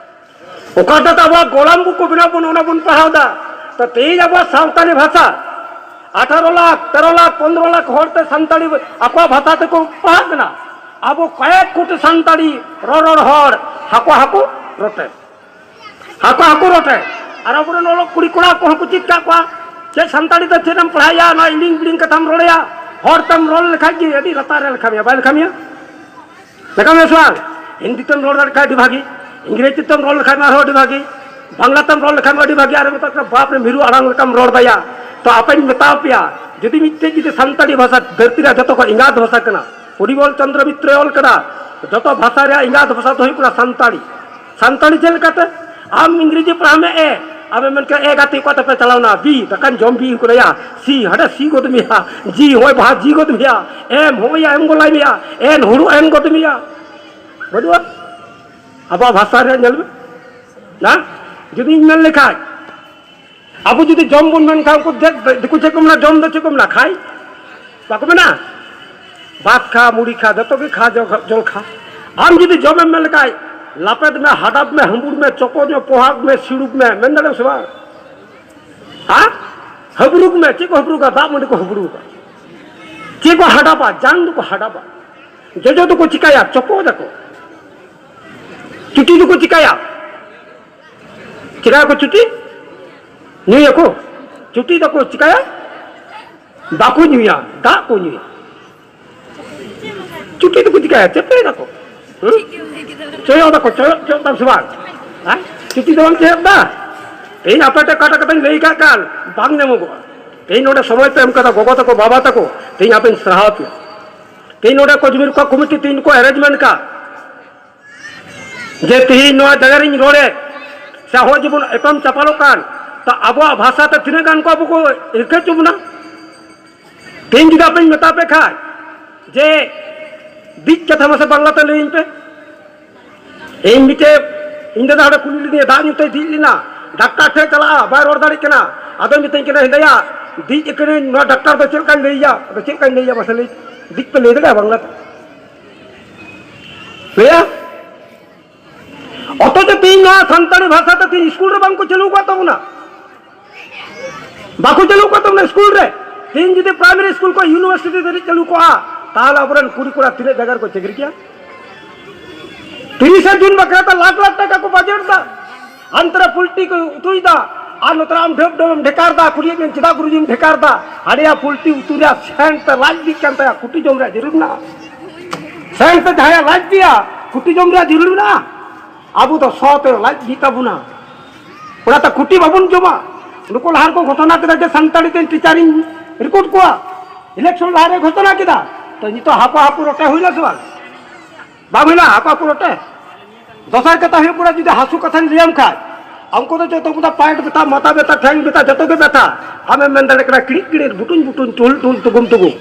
ᱚᱠᱟᱴᱟᱜ ᱛᱮ ᱟᱵᱚᱣᱟᱜ ᱜᱚᱞᱟᱢ ᱵᱩᱠ ᱠᱚ ᱵᱮᱱᱟᱣ ᱵᱚᱱ, ᱚᱱᱟ ᱵᱚᱱ ᱯᱟᱲᱦᱟᱣ ᱮᱫᱟ᱾ ᱛᱚ ᱛᱮᱦᱮᱧ ᱟᱵᱚᱣᱟᱜ ᱥᱟᱱᱛᱟᱲᱤ ᱵᱷᱟᱥᱟ ᱟᱴᱷᱟᱨᱚ ᱞᱟᱠᱷ, ᱛᱮᱨᱚ ᱞᱟᱠᱷ, ᱯᱚᱱᱫᱽᱨᱚ ᱞᱟᱠᱷ ᱦᱚᱲ ᱛᱮ ᱥᱟᱱᱛᱟᱲᱤ ᱟᱠᱚᱣᱟᱜ ᱵᱷᱟᱥᱟ ᱛᱮᱠᱚ ᱯᱟᱲᱦᱟᱜ ᱠᱟᱱᱟ᱾ ᱟᱵᱚ ᱠᱚᱭᱮᱠ ᱠᱳᱴᱤ ᱥᱟᱱᱛᱟᱲᱤ ᱨᱚᱨᱚᱲ ᱦᱚᱲ ᱦᱟᱹᱠᱩ ᱦᱟᱹᱠᱩ ᱨᱚᱴᱮ, ᱦᱟᱹᱠᱩ ᱦᱟᱹᱠᱩ ᱨᱚᱴᱮ᱾ ᱟᱨ ᱟᱵᱚᱨᱮᱱ ᱚᱞᱚᱜ ᱠᱩᱲᱤ ᱠᱚᱲᱟ ᱠᱚᱦᱚᱸ ᱠᱚ ᱪᱮᱫ ᱠᱟᱜ ᱠᱚᱣᱟ, ᱪᱮᱫ ᱥᱟᱱᱛᱟᱲᱤ ᱛᱮ ᱪᱮᱫ ᱮᱢ ᱯᱟᱲᱦᱟᱣᱮᱭᱟ, ᱱᱚᱣᱟ ᱤᱲᱤᱝ ᱵᱤᱲᱤᱝ ᱠᱟᱛᱷᱟᱢ ᱨᱚᱲᱮᱭᱟ᱾ ᱦᱚᱲ ᱛᱮᱢ ᱨᱚᱲ ᱞᱮᱠᱷᱟᱡ ᱜᱮ ᱟᱹᱰᱤ ᱞᱟᱛᱟᱨ ᱨᱮ ᱞᱮᱠᱷᱟ ᱢᱮᱭᱟ, ᱵᱟᱭ ᱞᱮᱠᱷᱟ ᱢᱮᱭᱟ? ᱞᱮᱠᱷᱟ ᱢᱮᱭᱟ ᱥᱮ ᱵᱟᱝ? ᱦᱤᱱᱫᱤ ᱛᱮᱢ ᱨᱚᱲ ᱫᱟᱲᱮᱭᱟᱜ ᱠᱷᱟᱡ ᱟᱹᱰᱤ ᱵᱷᱟᱹᱜᱤ, ᱤᱝᱨᱮᱡᱤ ᱛᱮᱢ ᱨᱚᱲ ᱞᱮᱠᱷᱟᱡ ᱢᱟ ᱟᱨᱦᱚᱸ ᱟᱹᱰᱤ ᱵᱷᱟᱹᱜᱤ, ᱵᱟᱝᱞᱟ ᱛᱮᱢ ᱨᱚᱲ ᱞᱮᱠᱷᱟᱡ ᱢᱟ ᱟᱹᱰᱤ ᱵᱷᱟᱹᱜᱤ᱾ ᱟᱨ ᱢᱮᱛᱟᱜ ᱠᱟᱱᱟ, ᱵᱟᱯ ᱨᱮ, ᱢᱤᱨᱩ ᱟᱲᱟᱝ ᱞᱮᱠᱟᱢ ᱨᱚᱲ ᱫᱟᱭᱟ᱾ ᱛᱚ ᱟᱯᱮᱧ ᱢᱮᱛᱟ ᱯᱮᱭᱟ, ᱡᱩᱫᱤ ᱢᱤᱫᱴᱮᱡ ᱡᱩᱫᱤ ᱥᱟᱱᱛᱟᱲᱤ ᱵᱷᱟᱥᱟ ᱫᱷᱟᱹᱨᱛᱤ ᱨᱮᱭᱟᱜ ᱡᱚᱛᱚ ᱠᱷᱚᱱ ᱮᱸᱜᱟᱛ ᱵᱷᱟᱥᱟ ᱠᱟᱱᱟ, ᱯᱚᱨᱤᱢᱚᱞ ᱪᱚᱸᱫᱽᱨᱚ ᱢᱤᱛᱨᱚᱭ ᱚᱞ ᱠᱟᱫᱟ, ᱡᱚᱛᱚ ᱵᱷᱟᱥᱟ ᱨᱮᱭᱟᱜ ᱮᱸᱜᱟᱛ ᱵᱷᱟᱥᱟ ᱫᱚ ᱦᱩᱭᱩᱜ ᱠᱟᱱᱟ ᱥᱟᱱᱛᱟᱲᱤ᱾ ᱥᱟᱱᱛᱟᱲᱤ ᱪᱮᱫ ᱞᱮᱠᱟᱛᱮ? ᱟᱢ ᱤᱝᱨᱮᱡᱤ ᱯᱟᱲᱦᱟᱣ ᱢᱮ, ᱮ, ᱟᱢᱮᱢ ᱢᱮᱱ ᱠᱮᱫᱟ, "ᱮ ᱜᱟᱛᱮ, ᱚᱠᱟ ᱛᱮᱯᱮ ᱪᱟᱞᱟᱣᱱᱟ?" ᱵᱤ, ᱫᱟᱠᱟᱧ ᱡᱚᱢ ᱵᱤ ᱠᱟᱫᱟᱭᱟ᱾ ᱥᱤ, ᱦᱟᱸᱰᱮ ᱥᱤ ᱜᱚᱫ ᱢᱮᱭᱟ᱾ ᱮᱢ, ᱦᱚᱸᱜᱼᱚᱭ ᱵᱟᱦᱟ ᱡᱤ ᱜᱚᱫ ᱢᱮᱭᱟ᱾ ᱮᱱ, ᱦᱚᱸᱜᱼᱚᱭ ᱮᱢ ᱜᱚᱫ ᱢᱮᱭᱟ᱾ ᱵᱟᱹᱱᱩᱜᱼᱟ᱾ ᱟᱵᱚᱣᱟᱜ ᱵᱷᱟᱥᱟ ᱨᱮ ᱧᱮᱞ ᱢᱮ᱾ ᱦᱮᱸ? ᱡᱩᱫᱤᱧ ᱢᱮᱱ ᱞᱮᱠᱷᱟᱡ, ᱟᱵᱚ ᱡᱩᱫᱤ ᱡᱚᱢ ᱵᱚᱱ ᱢᱮᱱ ᱠᱷᱟᱱ, ᱩᱱᱠᱩ ᱪᱮᱫ, ᱫᱤᱠᱩ ᱪᱮᱫ ᱠᱚ ᱢᱮᱱᱟ? ᱡᱚᱢ ᱫᱚ ᱪᱮᱫ ᱠᱚ ᱢᱮᱱᱟ? ᱠᱷᱟᱭ, ᱵᱟᱠᱚ ᱢᱮᱱᱟ? ᱵᱷᱟᱛ ᱠᱷᱟ, ᱢᱩᱲᱤ ᱠᱷᱟ, ᱡᱚᱛᱚ ᱜᱮ ᱠᱷᱟ, ᱡᱚ-, ᱡᱚᱞ ᱠᱷᱟ᱾ ᱟᱢ ᱡᱩᱫᱤ ᱡᱚᱢᱮᱢ ᱢᱮᱱ ᱞᱮᱠᱷᱟᱡ, ᱞᱟᱯᱮᱫ ᱢᱮ, ᱦᱟᱰᱟᱯ ᱢᱮ, ᱦᱟᱹᱢᱵᱩᱲ ᱢᱮ, ᱪᱚᱠᱚᱡ ᱢᱮ, ᱯᱚᱦᱟᱜ ᱢᱮ, ᱥᱤᱲᱩᱵ ᱢᱮ, ᱢᱮᱱ ᱫᱟᱲᱮᱭᱟᱜ ᱥᱮ ᱵᱟᱝ? ᱦᱮᱸ? ᱦᱟᱹᱵᱽᱨᱩᱠ ᱢᱮ, ᱪᱮᱫ ᱠᱚ ᱦᱟᱹᱵᱽᱨᱩᱠᱟ? ᱫᱟᱜ ᱢᱟᱹᱰᱤ ᱠᱚ ᱦᱟᱹᱵᱽᱨᱩᱠᱟ᱾ ᱪᱮᱫ ᱠᱚ ᱦᱟᱰᱟᱯᱟ? ᱡᱟᱝ ᱫᱚᱠᱚ ᱦᱟᱰᱟᱯᱟ᱾ ᱡᱚᱡᱚ ᱫᱚᱠᱚ ᱪᱤᱠᱟᱭᱟ? ᱪᱚᱠᱚᱡ ᱟᱠᱚ᱾ ᱪᱩᱴᱤ ᱫᱚᱠᱚ ᱪᱤᱠᱟᱭᱟ? ᱪᱤᱠᱟᱹᱭᱟᱠᱚ ᱪᱩᱴᱤ? ᱧᱩᱭᱟᱠᱚ᱾ ᱪᱩᱴᱤ ᱫᱚᱠᱚ ᱪᱤᱠᱟᱹᱭᱟ? ᱵᱟᱠᱚ ᱧᱩᱭᱟ, ᱫᱟᱜ ᱠᱚ ᱧᱩᱭᱟ᱾ ᱪᱩᱴᱤ ᱫᱚᱠᱚ ᱪᱤᱠᱟᱹᱭᱟ? ᱪᱮᱯᱮᱡ ᱫᱟᱠᱚ᱾ ᱦᱩᱸ? ᱪᱚᱭᱚᱜ ᱫᱟᱠᱚ, ᱪᱚᱭᱚᱜ, ᱪᱚᱭᱚᱜ ᱫᱟᱢ ᱥᱮ ᱵᱟᱝ? ᱦᱮᱸ? ᱪᱩᱴᱤ ᱫᱚ ᱵᱟᱢ ᱪᱚᱭᱚᱜ ᱫᱟ? ᱛᱮᱦᱮᱧ ᱟᱯᱮ ᱴᱷᱮᱱ ᱚᱠᱟᱴᱟᱜ ᱠᱟᱛᱷᱟᱧ ᱞᱟᱹᱭ ᱠᱟᱜ ᱠᱟᱱ, ᱵᱟᱝ ᱧᱟᱢᱚᱜᱚᱜᱼᱟ᱾ ᱛᱮᱦᱮᱧ ᱱᱚᱰᱮ ᱥᱚᱢᱚᱭ ᱯᱮ ᱮᱢ ᱠᱟᱫᱟ, ᱜᱚᱜᱚ ᱛᱟᱠᱚ, ᱵᱟᱵᱟ ᱛᱟᱠᱚ, ᱛᱮᱦᱮᱧ ᱟᱯᱮᱧ ᱥᱟᱨᱦᱟᱣ ᱯᱮᱭᱟ᱾ ᱛᱮᱦᱮᱧ ᱱᱚᱰᱮ ᱠᱚᱡᱢᱤᱨ ᱠᱚ ᱠᱚᱢᱤᱴᱤ ᱛᱮᱦᱮᱧ ᱠᱚ arrangement ᱠᱟᱜ, ᱡᱮ ᱛᱮᱦᱮᱧ ᱱᱚᱣᱟ ᱡᱟᱭᱜᱟ ᱨᱤᱧ ᱨᱚᱲᱮᱫ, ᱥᱮ ᱦᱚᱸᱜᱼᱚᱭ ᱡᱮᱵᱚᱱ ᱮᱯᱮᱢ ᱪᱟᱯᱟᱞᱚᱜ ᱠᱟᱱ, ᱛᱚ ᱟᱵᱚᱣᱟᱜ ᱵᱷᱟᱥᱟ ᱛᱮ ᱛᱤᱱᱟᱹᱜ ᱜᱟᱱ ᱠᱚ ᱟᱵᱚ ᱠᱚ ᱦᱤᱨᱠᱟᱹ ᱦᱚᱪᱚ ᱵᱚᱱᱟ? ᱛᱮᱦᱮᱧ ᱡᱩᱫᱤ ᱟᱯᱮᱧ ᱢᱮᱛᱟ ᱯᱮ ᱠᱷᱟᱡ ᱡᱮ ᱫᱤᱡ ᱠᱟᱛᱷᱟ ᱢᱟᱥᱮ ᱵᱟᱝᱞᱟ ᱛᱮ ᱞᱟᱹᱭᱟᱹᱧ ᱯᱮ᱾ ᱤᱧ ᱢᱤᱫᱴᱮᱡ, ᱤᱧ ᱫᱟᱫᱟ ᱦᱚᱲᱮ ᱠᱩᱞᱤ ᱞᱤᱫᱤᱧᱟ, ᱫᱟᱜ ᱧᱩ ᱛᱮᱭ ᱫᱤᱡ ᱞᱮᱱᱟ, ᱰᱟᱠᱛᱟᱨ ᱴᱷᱮᱱ ᱪᱟᱞᱟᱜᱼᱟ, ᱵᱟᱭ ᱨᱚᱲ ᱫᱟᱲᱮᱭᱟᱜ ᱠᱟᱱᱟ᱾ ᱟᱫᱚᱭ ᱢᱮᱛᱟᱹᱧ ᱠᱟᱱᱟ, "ᱦᱮᱸᱫᱟᱭᱟ, ᱫᱤᱡ ᱟᱠᱟᱱᱟᱹᱧ, ᱱᱚᱣᱟ ᱰᱟᱠᱛᱟᱨ ᱫᱚ ᱪᱮᱫ ᱞᱮᱠᱟᱧ ᱞᱟᱹᱭ ᱟᱭᱟ?" ᱟᱫᱚ ᱪᱮᱫ ᱞᱮᱠᱟᱧ ᱞᱟᱹᱭ ᱟᱭᱟ ᱢᱟᱥᱮ ᱞᱟᱹᱭ, ᱫᱤᱡ ᱯᱮ ᱞᱟᱹᱭ ᱫᱟᱲᱮᱭᱟᱜᱼᱟ ᱵᱟᱝᱞᱟ ᱛᱮ? ᱞᱟᱹᱭᱟ᱾ ᱚᱛᱷᱚᱪᱚ ᱛᱮᱦᱮᱧ ᱱᱚᱣᱟ ᱥᱟᱱᱛᱟᱲᱤ ᱵᱷᱟᱥᱟ ᱛᱮ ᱛᱮᱦᱮᱧ ᱥᱠᱩᱞ ᱨᱮ ᱵᱟᱝ ᱠᱚ ᱪᱟᱹᱞᱩ ᱟᱠᱟᱫ ᱛᱟᱵᱚᱱᱟ᱾ ᱵᱟᱠᱚ ᱪᱟᱹᱞᱩ ᱟᱠᱟᱫ ᱛᱟᱵᱚᱱᱟ ᱥᱠᱩᱞ ᱨᱮ᱾ ᱛᱮᱦᱮᱧ ᱡᱩᱫᱤ ᱯᱨᱟᱭᱢᱟᱨᱤ ᱥᱠᱩᱞ ᱠᱷᱚᱱ ᱤᱭᱩᱱᱤᱵᱷᱟᱨᱥᱤᱴᱤ ᱫᱷᱟᱹᱨᱤᱡ ᱪᱟᱹᱞᱩ ᱠᱚᱜᱼᱟ, ᱛᱟᱦᱚᱞᱮ ᱟᱵᱚᱨᱮᱱ ᱠᱩᱲᱤ ᱠᱚᱲᱟ ᱛᱤᱱᱟᱹᱜ ᱡᱟᱭᱜᱟ ᱨᱮᱠᱚ ᱪᱟᱹᱠᱨᱤ ᱠᱮᱭᱟ? ᱛᱤᱨᱤᱥᱟ ᱡᱩᱱ ᱵᱟᱠᱷᱨᱟ ᱛᱮ ᱞᱟᱠᱷ ᱞᱟᱠᱷ ᱴᱟᱠᱟ ᱠᱚ ᱵᱟᱡᱮᱴ ᱮᱫᱟ᱾ ᱦᱟᱱᱛᱮ ᱨᱮ ᱯᱩᱞᱴᱤ ᱠᱚ ᱩᱛᱩᱭᱮᱫᱟ, ᱟᱨ ᱱᱚᱛᱮ ᱨᱮ ᱟᱢ ᱰᱷᱮᱯ ᱰᱷᱮᱯ ᱮᱢ ᱰᱷᱮᱠᱟᱨ ᱮᱫᱟ, ᱠᱩᱞᱤᱭᱮᱫ ᱢᱮᱭᱟ ᱪᱮᱫᱟᱜ ᱜᱩᱨᱩᱡᱤᱢ ᱰᱷᱮᱠᱟᱨ ᱮᱫᱟ? ᱦᱟᱲᱮᱭᱟ ᱯᱩᱞᱴᱤ ᱩᱛᱩ ᱨᱮᱭᱟᱜ ᱥᱮᱱᱴ ᱛᱮ ᱞᱟᱡ ᱵᱤᱜ ᱠᱟᱱ ᱛᱟᱭᱟ, ᱠᱩᱴᱤ ᱡᱚᱢ ᱨᱮᱭᱟᱜ ᱡᱟᱹᱨᱩᱲ ᱢᱮᱱᱟᱜᱼᱟ᱾ ᱥᱮᱱᱴ ᱛᱮ ᱡᱟᱦᱟᱸᱭᱟᱜ ᱞᱟᱡ ᱵᱤᱜᱼᱟ, ᱠᱩᱴᱤ ᱡᱚᱢ ᱨᱮᱭᱟᱜ ᱡᱟᱹᱨᱩᱲ ᱢᱮᱱᱟᱜᱼᱟ᱾ ᱟᱵᱚ ᱫᱚ ᱥᱚ ᱛᱮ ᱞᱟᱡ ᱵᱤᱜ ᱛᱟᱵᱚᱱᱟ, ᱚᱱᱟᱛᱮ ᱠᱩᱴᱤ ᱵᱟᱵᱚᱱ ᱡᱚᱢᱟ᱾ ᱱᱩᱠᱩ ᱞᱟᱦᱟ ᱨᱮᱠᱚ ᱜᱷᱚᱴᱚᱱᱟ ᱠᱮᱫᱟ ᱡᱮ ᱥᱟᱱᱛᱟᱲᱤ ᱛᱮ ᱴᱤᱪᱟᱨᱤᱧ ᱨᱤᱠᱨᱩᱴ ᱠᱚᱣᱟ, ᱤᱞᱮᱠᱥᱚᱱ ᱞᱟᱦᱟᱨᱮ ᱜᱷᱚᱴᱚᱱᱟ ᱠᱮᱫᱟ, ᱛᱚ ᱱᱤᱛᱚᱜ ᱦᱟᱯᱟ ᱦᱟᱯᱩ ᱨᱚᱴᱮ ᱦᱩᱭᱱᱟ ᱥᱮ ᱵᱟᱝ? ᱵᱟᱝ ᱦᱩᱭᱱᱟ ᱦᱟᱯᱟ ᱦᱟᱯᱩ ᱨᱚᱴᱮ? ᱫᱚᱥᱟᱨ ᱠᱟᱛᱷᱟ ᱦᱩᱭᱩᱜ ᱠᱟᱱᱟ, ᱡᱩᱫᱤ ᱦᱟᱹᱥᱩ ᱠᱟᱛᱷᱟᱧ ᱞᱟᱹᱭᱟᱢ ᱠᱷᱟᱡ, ᱩᱱᱠᱩ ᱫᱚ ᱡᱚᱛᱚ ᱠᱚ ᱯᱟᱭᱮᱴ ᱵᱮᱛᱟ, ᱢᱟᱛᱟ ᱵᱮᱛᱟ, ᱴᱷᱮᱝ ᱵᱮᱛᱟ, ᱡᱚᱛᱚ ᱜᱮ ᱵᱮᱛᱟ᱾ ᱟᱢᱮᱢ ᱢᱮᱱ ᱫᱟᱲᱮᱭᱟᱜ ᱠᱟᱱᱟ ᱠᱤᱲᱤᱡ ᱠᱤᱲᱤᱡ, ᱵᱩᱴᱩᱧ ᱵᱩᱴᱩᱧ, ᱴᱩᱞ ᱴᱩᱞ, ᱛᱩᱜᱩᱢ ᱛᱩᱜᱩᱢ᱾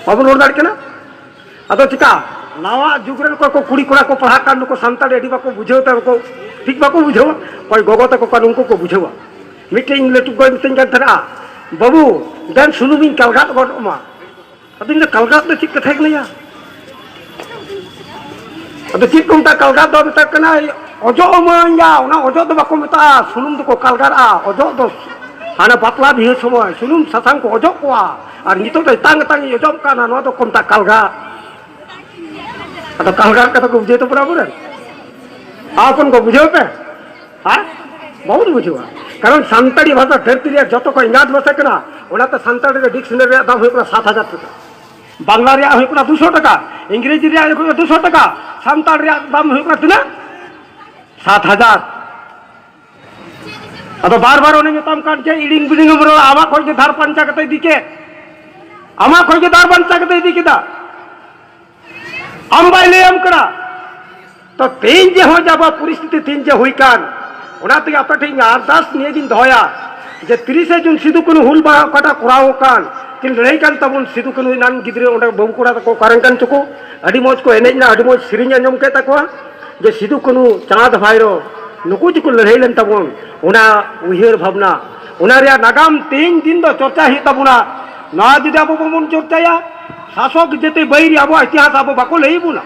ᱵᱟᱵᱚᱱ ᱨᱚᱲ ᱫᱟᱲᱮᱭᱟᱜ ᱠᱟᱱᱟ᱾ ᱟᱫᱚ ᱪᱤᱠᱟ? ᱱᱟᱣᱟ ᱡᱩᱜᱽ ᱨᱮᱱ ᱚᱠᱚᱭ ᱠᱚ ᱠᱩᱲᱤ ᱠᱚᱲᱟ ᱠᱚ ᱯᱟᱲᱦᱟᱜ ᱠᱟᱱ, ᱱᱩᱠᱩ ᱥᱟᱱᱛᱟᱲᱤ ᱟᱹᱰᱤ ᱵᱟᱠᱚ ᱵᱩᱡᱷᱟᱹᱣ ᱛᱮ, ᱩᱱᱠᱩ ᱴᱷᱤᱠ ᱵᱟᱠᱚ ᱵᱩᱡᱷᱟᱹᱣᱟ᱾ ᱚᱠᱚᱭ ᱜᱚᱜᱚ ᱛᱟᱠᱚ ᱠᱟᱱ, ᱩᱱᱠᱩ ᱠᱚ ᱵᱩᱡᱷᱟᱹᱣᱟ᱾ ᱢᱤᱫᱴᱮᱱ ᱤᱧ ᱞᱟᱹᱴᱩ ᱜᱚᱭ ᱢᱤᱛᱟᱹᱧ ᱠᱟᱱ ᱛᱟᱦᱮᱱᱟ, "ᱵᱟᱹᱵᱩ, ᱫᱮᱱ ᱥᱩᱱᱩᱢᱤᱧ ᱠᱟᱞᱜᱟᱫ ᱜᱚᱫ ᱟᱢᱟ᱾" ᱟᱫᱚᱧ ᱞᱟᱹᱭᱫᱟ, "ᱠᱟᱞᱜᱟᱫ ᱫᱚ ᱪᱮᱫ ᱠᱟᱛᱷᱟᱭ ᱞᱟᱹᱭᱟ?" ᱟᱫᱚ ᱪᱮᱫ ᱠᱚ ᱢᱮᱛᱟᱜᱼᱟ ᱠᱟᱞᱜᱟᱫ ᱫᱚ? ᱢᱮᱛᱟᱜ ᱠᱟᱱᱟ ᱚᱡᱚᱜ ᱟᱹᱢᱟᱹᱧ ᱭᱟ, ᱚᱱᱟ ᱚᱡᱚᱜ ᱫᱚ ᱵᱟᱠᱚ ᱢᱮᱛᱟᱜᱼᱟ, ᱥᱩᱱᱩᱢ ᱫᱚᱠᱚ ᱠᱟᱞᱜᱟᱫᱼᱟ᱾ ᱚᱡᱚᱜ ᱫᱚ ᱦᱟᱱᱟ ᱵᱟᱯᱞᱟ ᱵᱤᱦᱟᱹ ᱥᱚᱢᱚᱭ ᱥᱩᱱᱩᱢ ᱥᱟᱥᱟᱝ ᱠᱚ ᱚᱡᱚᱜ ᱠᱚᱣᱟ, ᱟᱨ ᱱᱤᱛᱚᱜ ᱫᱚ ᱮᱛᱟᱝ ᱮᱛᱟᱝ ᱤᱧ ᱚᱡᱚᱜ ᱠᱟᱱᱟ, ᱱᱚᱣᱟ ᱫᱚᱠᱚ ᱢᱮᱛᱟᱜᱼᱟ ᱠᱟᱞᱜᱟᱫ᱾ ᱟᱫᱚ ᱠᱟᱞᱜᱟᱫ ᱠᱟᱛᱷᱟ ᱠᱚ ᱵᱩᱡᱷᱟᱹᱣ ᱛᱟᱵᱚᱱᱟ ᱟᱵᱚᱨᱮᱱ ᱟᱯᱚᱱ ᱠᱚ, ᱵᱩᱡᱷᱟᱹᱣ ᱯᱮ᱾ ᱦᱮᱸ? ᱵᱟᱵᱚᱱ ᱵᱩᱡᱷᱟᱹᱣᱟ᱾ ᱠᱟᱨᱚᱱ ᱥᱟᱱᱛᱟᱲᱤ ᱵᱷᱟᱥᱟ ᱫᱷᱟᱹᱨᱛᱤ ᱨᱮᱭᱟᱜ ᱡᱚᱛᱚ ᱠᱷᱚᱱ ᱮᱸᱜᱟᱛ ᱵᱷᱟᱥᱟ ᱠᱟᱱᱟ᱾ ᱚᱱᱟᱛᱮ ᱥᱟᱱᱛᱟᱲᱤ ᱨᱮ ᱰᱤᱠᱥᱱᱟᱨᱤ ᱨᱮᱭᱟᱜ ᱫᱟᱢ ᱦᱩᱭᱩᱜ ᱠᱟᱱᱟ ᱥᱟᱛ ᱦᱟᱡᱟᱨ ᱴᱟᱠᱟ, ᱵᱟᱝᱞᱟ ᱨᱮᱭᱟᱜ ᱦᱩᱭᱩᱜ ᱠᱟᱱᱟ ᱫᱩᱥᱚ ᱴᱟᱠᱟ, ᱤᱝᱨᱮᱡᱤ ᱨᱮᱭᱟᱜ ᱦᱩᱭᱩᱜ ᱠᱟᱱᱟ ᱫᱩᱥᱚ ᱴᱟᱠᱟ, ᱥᱟᱱᱛᱟᱲ ᱨᱮᱭᱟᱜ ᱫᱟᱢ ᱦᱩᱭᱩᱜ ᱠᱟᱱᱟ ᱛᱤᱱᱟᱹᱜ? ᱥᱟᱛ ᱦᱟᱡᱟᱨ᱾ ᱟᱫᱚ ᱵᱟᱨ ᱵᱟᱨ ᱚᱱᱮ ᱢᱮᱛᱟᱢ ᱠᱟᱱ ᱡᱮ ᱤᱲᱤᱝ ᱵᱤᱲᱤᱝ ᱮᱢ ᱨᱚᱲᱟ, ᱟᱢᱟᱜ ᱠᱷᱚᱱ ᱜᱮ ᱫᱷᱟᱨ ᱯᱟᱧᱪᱟ ᱠᱟᱛᱮ ᱤᱫᱤ ᱠᱮᱫ, ᱟᱢᱟᱜ ᱠᱷᱚᱱ ᱜᱮ ᱫᱷᱟᱨ ᱯᱟᱧᱪᱟ ᱠᱟᱛᱮ ᱤᱫᱤ ᱠᱮᱫᱟ᱾ ᱟᱢ ᱵᱟᱭ ᱞᱟᱹᱭᱟᱢ ᱠᱟᱱᱟ, ᱛᱚ ᱛᱮᱦᱮᱧ ᱡᱮ ᱦᱚᱸ ᱡᱟᱵᱟ ᱯᱚᱨᱤᱥᱛᱷᱤᱛᱤ ᱛᱮᱦᱮᱧ ᱡᱮ ᱦᱩᱭ ᱠᱟᱱ, ᱚᱱᱟ ᱛᱮᱜᱮ ᱟᱯᱮ ᱴᱷᱮᱱ ᱤᱧ ᱟᱨᱫᱟᱥ ᱱᱤᱭᱟᱹ ᱜᱤᱧ ᱫᱚᱦᱚᱭᱟ ᱡᱮ ᱛᱤᱨᱤᱥᱮ ᱡᱩᱱ ᱥᱤᱫᱩ ᱠᱟᱹᱱᱦᱩ ᱦᱩᱞ ᱢᱟᱦᱟ ᱚᱠᱟᱴᱟᱜ ᱠᱚᱨᱟᱣ ᱠᱟᱱ, ᱠᱤᱱ ᱞᱟᱹᱲᱦᱟᱹᱭ ᱠᱟᱱ ᱛᱟᱵᱚᱱ, ᱥᱤᱫᱩ ᱠᱟᱹᱱᱦᱩ ᱮᱱᱟᱱ ᱜᱤᱫᱽᱨᱟᱹ ᱚᱸᱰᱮ ᱵᱟᱹᱵᱩ ᱠᱚᱲᱟ ᱛᱟᱠᱚ ᱚᱠᱟᱨᱮᱱ ᱠᱟᱱ ᱪᱚᱠᱚ, ᱟᱹᱰᱤ ᱢᱚᱡᱽ ᱠᱚ ᱮᱱᱮᱡ ᱮᱱᱟ, ᱟᱹᱰᱤ ᱢᱚᱡᱽ ᱥᱮᱨᱮᱧ ᱟᱸᱡᱚᱢ ᱠᱮᱫ ᱛᱟᱠᱚᱣᱟ ᱡᱮ ᱥᱤᱫᱩ ᱠᱟᱹᱱᱦᱩ ᱪᱟᱸᱫᱽ ᱵᱷᱟᱭᱨᱳ ᱱᱩᱠᱩ ᱡᱮᱠᱚ ᱞᱟᱹᱲᱦᱟᱹᱭ ᱞᱮᱱ ᱛᱟᱵᱚᱱ, ᱚᱱᱟ ᱩᱭᱦᱟᱹᱨ ᱵᱷᱟᱵᱽᱱᱟ, ᱚᱱᱟ ᱨᱮᱭᱟᱜ ᱱᱟᱜᱟᱢ ᱛᱮᱦᱮᱧ ᱫᱤᱱ ᱫᱚ ᱪᱚᱨᱪᱟ ᱦᱩᱭᱩᱜ ᱛᱟᱵᱚᱱᱟ᱾ ᱱᱚᱣᱟ ᱡᱩᱫᱤ ᱟᱵᱚ ᱵᱟᱵᱚᱱ ᱪᱚᱨᱪᱟᱭᱟ, ᱥᱟᱥᱚᱠ ᱡᱟᱹᱛᱤ ᱵᱟᱹᱭᱨᱤ ᱟᱵᱚᱣᱟᱜ ᱤᱛᱤᱦᱟᱥ ᱟᱵᱚ ᱵᱟᱠᱚ ᱞᱟᱹᱭ ᱵᱚᱱᱟ᱾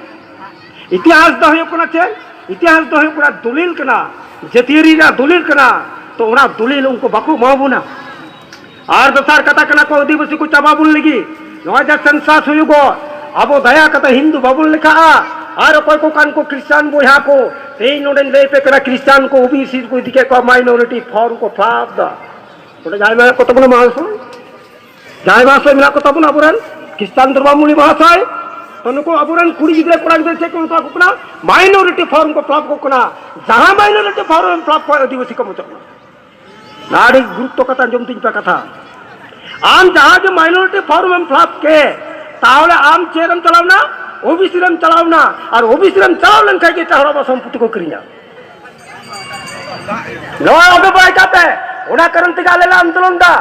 ᱤᱛᱤᱦᱟᱥ ᱫᱚ ᱦᱩᱭᱩᱜ ᱠᱟᱱᱟ ᱪᱮᱫ? ᱤᱛᱤᱦᱟᱥ ᱫᱚ ᱦᱩᱭᱩᱜ ᱠᱟᱱᱟ ᱫᱚᱞᱤᱞ ᱠᱟᱱᱟ, ᱡᱟᱹᱛᱤᱭᱟᱹᱨᱤ ᱨᱮᱱᱟᱜ ᱫᱚᱞᱤᱞ ᱠᱟᱱᱟ᱾ ᱛᱚ ᱚᱱᱟ ᱫᱚᱞᱤᱞ ᱩᱱᱠᱩ ᱵᱟᱠᱚ ᱮᱢᱟ ᱵᱚᱱᱟ᱾ ᱟᱨ ᱫᱚᱥᱟᱨ ᱠᱟᱛᱷᱟ ᱠᱟᱱᱟ ᱠᱚ, ᱟᱹᱫᱤᱵᱟᱹᱥᱤ ᱠᱚ ᱪᱟᱵᱟ ᱵᱚᱱ ᱞᱟᱹᱜᱤᱫ᱾ ᱱᱚᱜᱼᱚᱭ ᱡᱮ ᱥᱮᱱᱥᱟᱥ ᱦᱩᱭᱩᱜᱚᱜ, ᱟᱵᱚ ᱫᱟᱭᱟ ᱠᱟᱛᱮ ᱦᱤᱱᱫᱩ ᱵᱟᱵᱚᱱ ᱞᱮᱠᱷᱟᱜᱼᱟ᱾ ᱟᱨ ᱚᱠᱚᱭ ᱠᱚ ᱠᱟᱱ ᱠᱚ ᱠᱷᱨᱤᱥᱴᱟᱱ ᱵᱚᱭᱦᱟ ᱠᱚ, ᱛᱮᱦᱮᱧ ᱱᱚᱰᱮᱧ ᱞᱟᱹᱭ ᱯᱮ ᱠᱟᱱᱟ, ᱠᱷᱨᱤᱥᱴᱟᱱ ᱠᱚ ᱳᱵᱤᱥᱤ ᱨᱮᱠᱚ ᱤᱫᱤ ᱠᱮᱫ ᱠᱚᱣᱟ, ᱢᱟᱭᱱᱚᱨᱤᱴᱤ ᱯᱷᱚᱨᱢ ᱠᱚ ᱯᱷᱤᱞᱟᱯ ᱫᱟ᱾ ᱚᱸᱰᱮ ᱡᱟᱦᱟᱸᱭ ᱢᱮᱱᱟᱜ ᱠᱚ ᱛᱟᱵᱚᱱᱟ ᱢᱟᱦᱟᱥᱚᱭ, ᱡᱟᱦᱟᱸᱭ ᱢᱟᱦᱟᱥᱚᱭ ᱢᱮᱱᱟᱜ ᱠᱚ ᱛᱟᱵᱚᱱᱟ ᱟᱵᱚᱨᱮᱱ ᱠᱷᱨᱤᱥᱴᱟᱱ ᱫᱷᱚᱨᱢᱟᱵᱚᱞᱚᱢᱵᱤ ᱢᱟᱦᱟᱥᱚᱭ, ᱛᱚ ᱱᱩᱠᱩ ᱟᱵᱚᱨᱮᱱ ᱠᱩᱲᱤ ᱜᱤᱫᱽᱨᱟᱹ ᱠᱚᱲᱟ ᱜᱤᱫᱽᱨᱟᱹ ᱪᱮᱫ ᱠᱚ ᱢᱮᱛᱟ ᱠᱚ ᱠᱟᱱᱟ? ᱢᱟᱭᱱᱚᱨᱤᱴᱤ ᱯᱷᱚᱨᱢ ᱠᱚ ᱯᱷᱤᱞᱟᱯ ᱠᱚ ᱠᱟᱱᱟ᱾ ᱡᱟᱦᱟᱸ ᱢᱟᱭᱱᱚᱨᱤᱴᱤ ᱯᱷᱚᱨᱢ ᱯᱷᱤᱞᱟᱯ ᱠᱚ, ᱟᱹᱫᱤᱵᱟᱹᱥᱤ ᱠᱚ ᱢᱚᱪᱚᱜ ᱠᱟᱱᱟ᱾ ᱟᱹᱰᱤ ᱜᱩᱨᱩᱛᱛᱚ ᱠᱟᱛᱷᱟ, ᱟᱸᱡᱚᱢ ᱛᱤᱧ ᱯᱮ ᱠᱟᱛᱷᱟ᱾ ᱟᱢ ᱡᱟᱦᱟᱸ ᱜᱮ ᱢᱟᱭᱱᱚᱨᱤᱴᱤ ᱯᱷᱚᱨᱢ ᱮᱢ ᱯᱷᱤᱞᱟᱯ ᱠᱮᱫ, ᱛᱟᱦᱚᱞᱮ ᱟᱢ ᱪᱮᱫ ᱨᱮᱢ ᱪᱟᱞᱟᱣᱱᱟ? ᱳᱵᱤᱥᱤ ᱨᱮᱢ ᱪᱟᱞᱟᱣᱱᱟ᱾ ᱟᱨ ᱳᱵᱤᱥᱤ ᱨᱮᱢ ᱪᱟᱞᱟᱣ ᱞᱮᱱᱠᱷᱟᱱ ᱜᱮ ᱮᱴᱟᱜ ᱦᱚᱲᱟᱜ ᱥᱚᱢᱯᱚᱛᱤ ᱠᱚ ᱠᱤᱨᱤᱧᱟ᱾ ᱱᱚᱣᱟ ᱟᱫᱚ ᱵᱟᱭ ᱠᱟᱛᱮ, ᱚᱱᱟ ᱠᱟᱨᱚᱱ ᱛᱮᱜᱮ ᱟᱞᱮ ᱞᱮ ᱟᱱᱫᱳᱞᱚᱱ ᱫᱟ,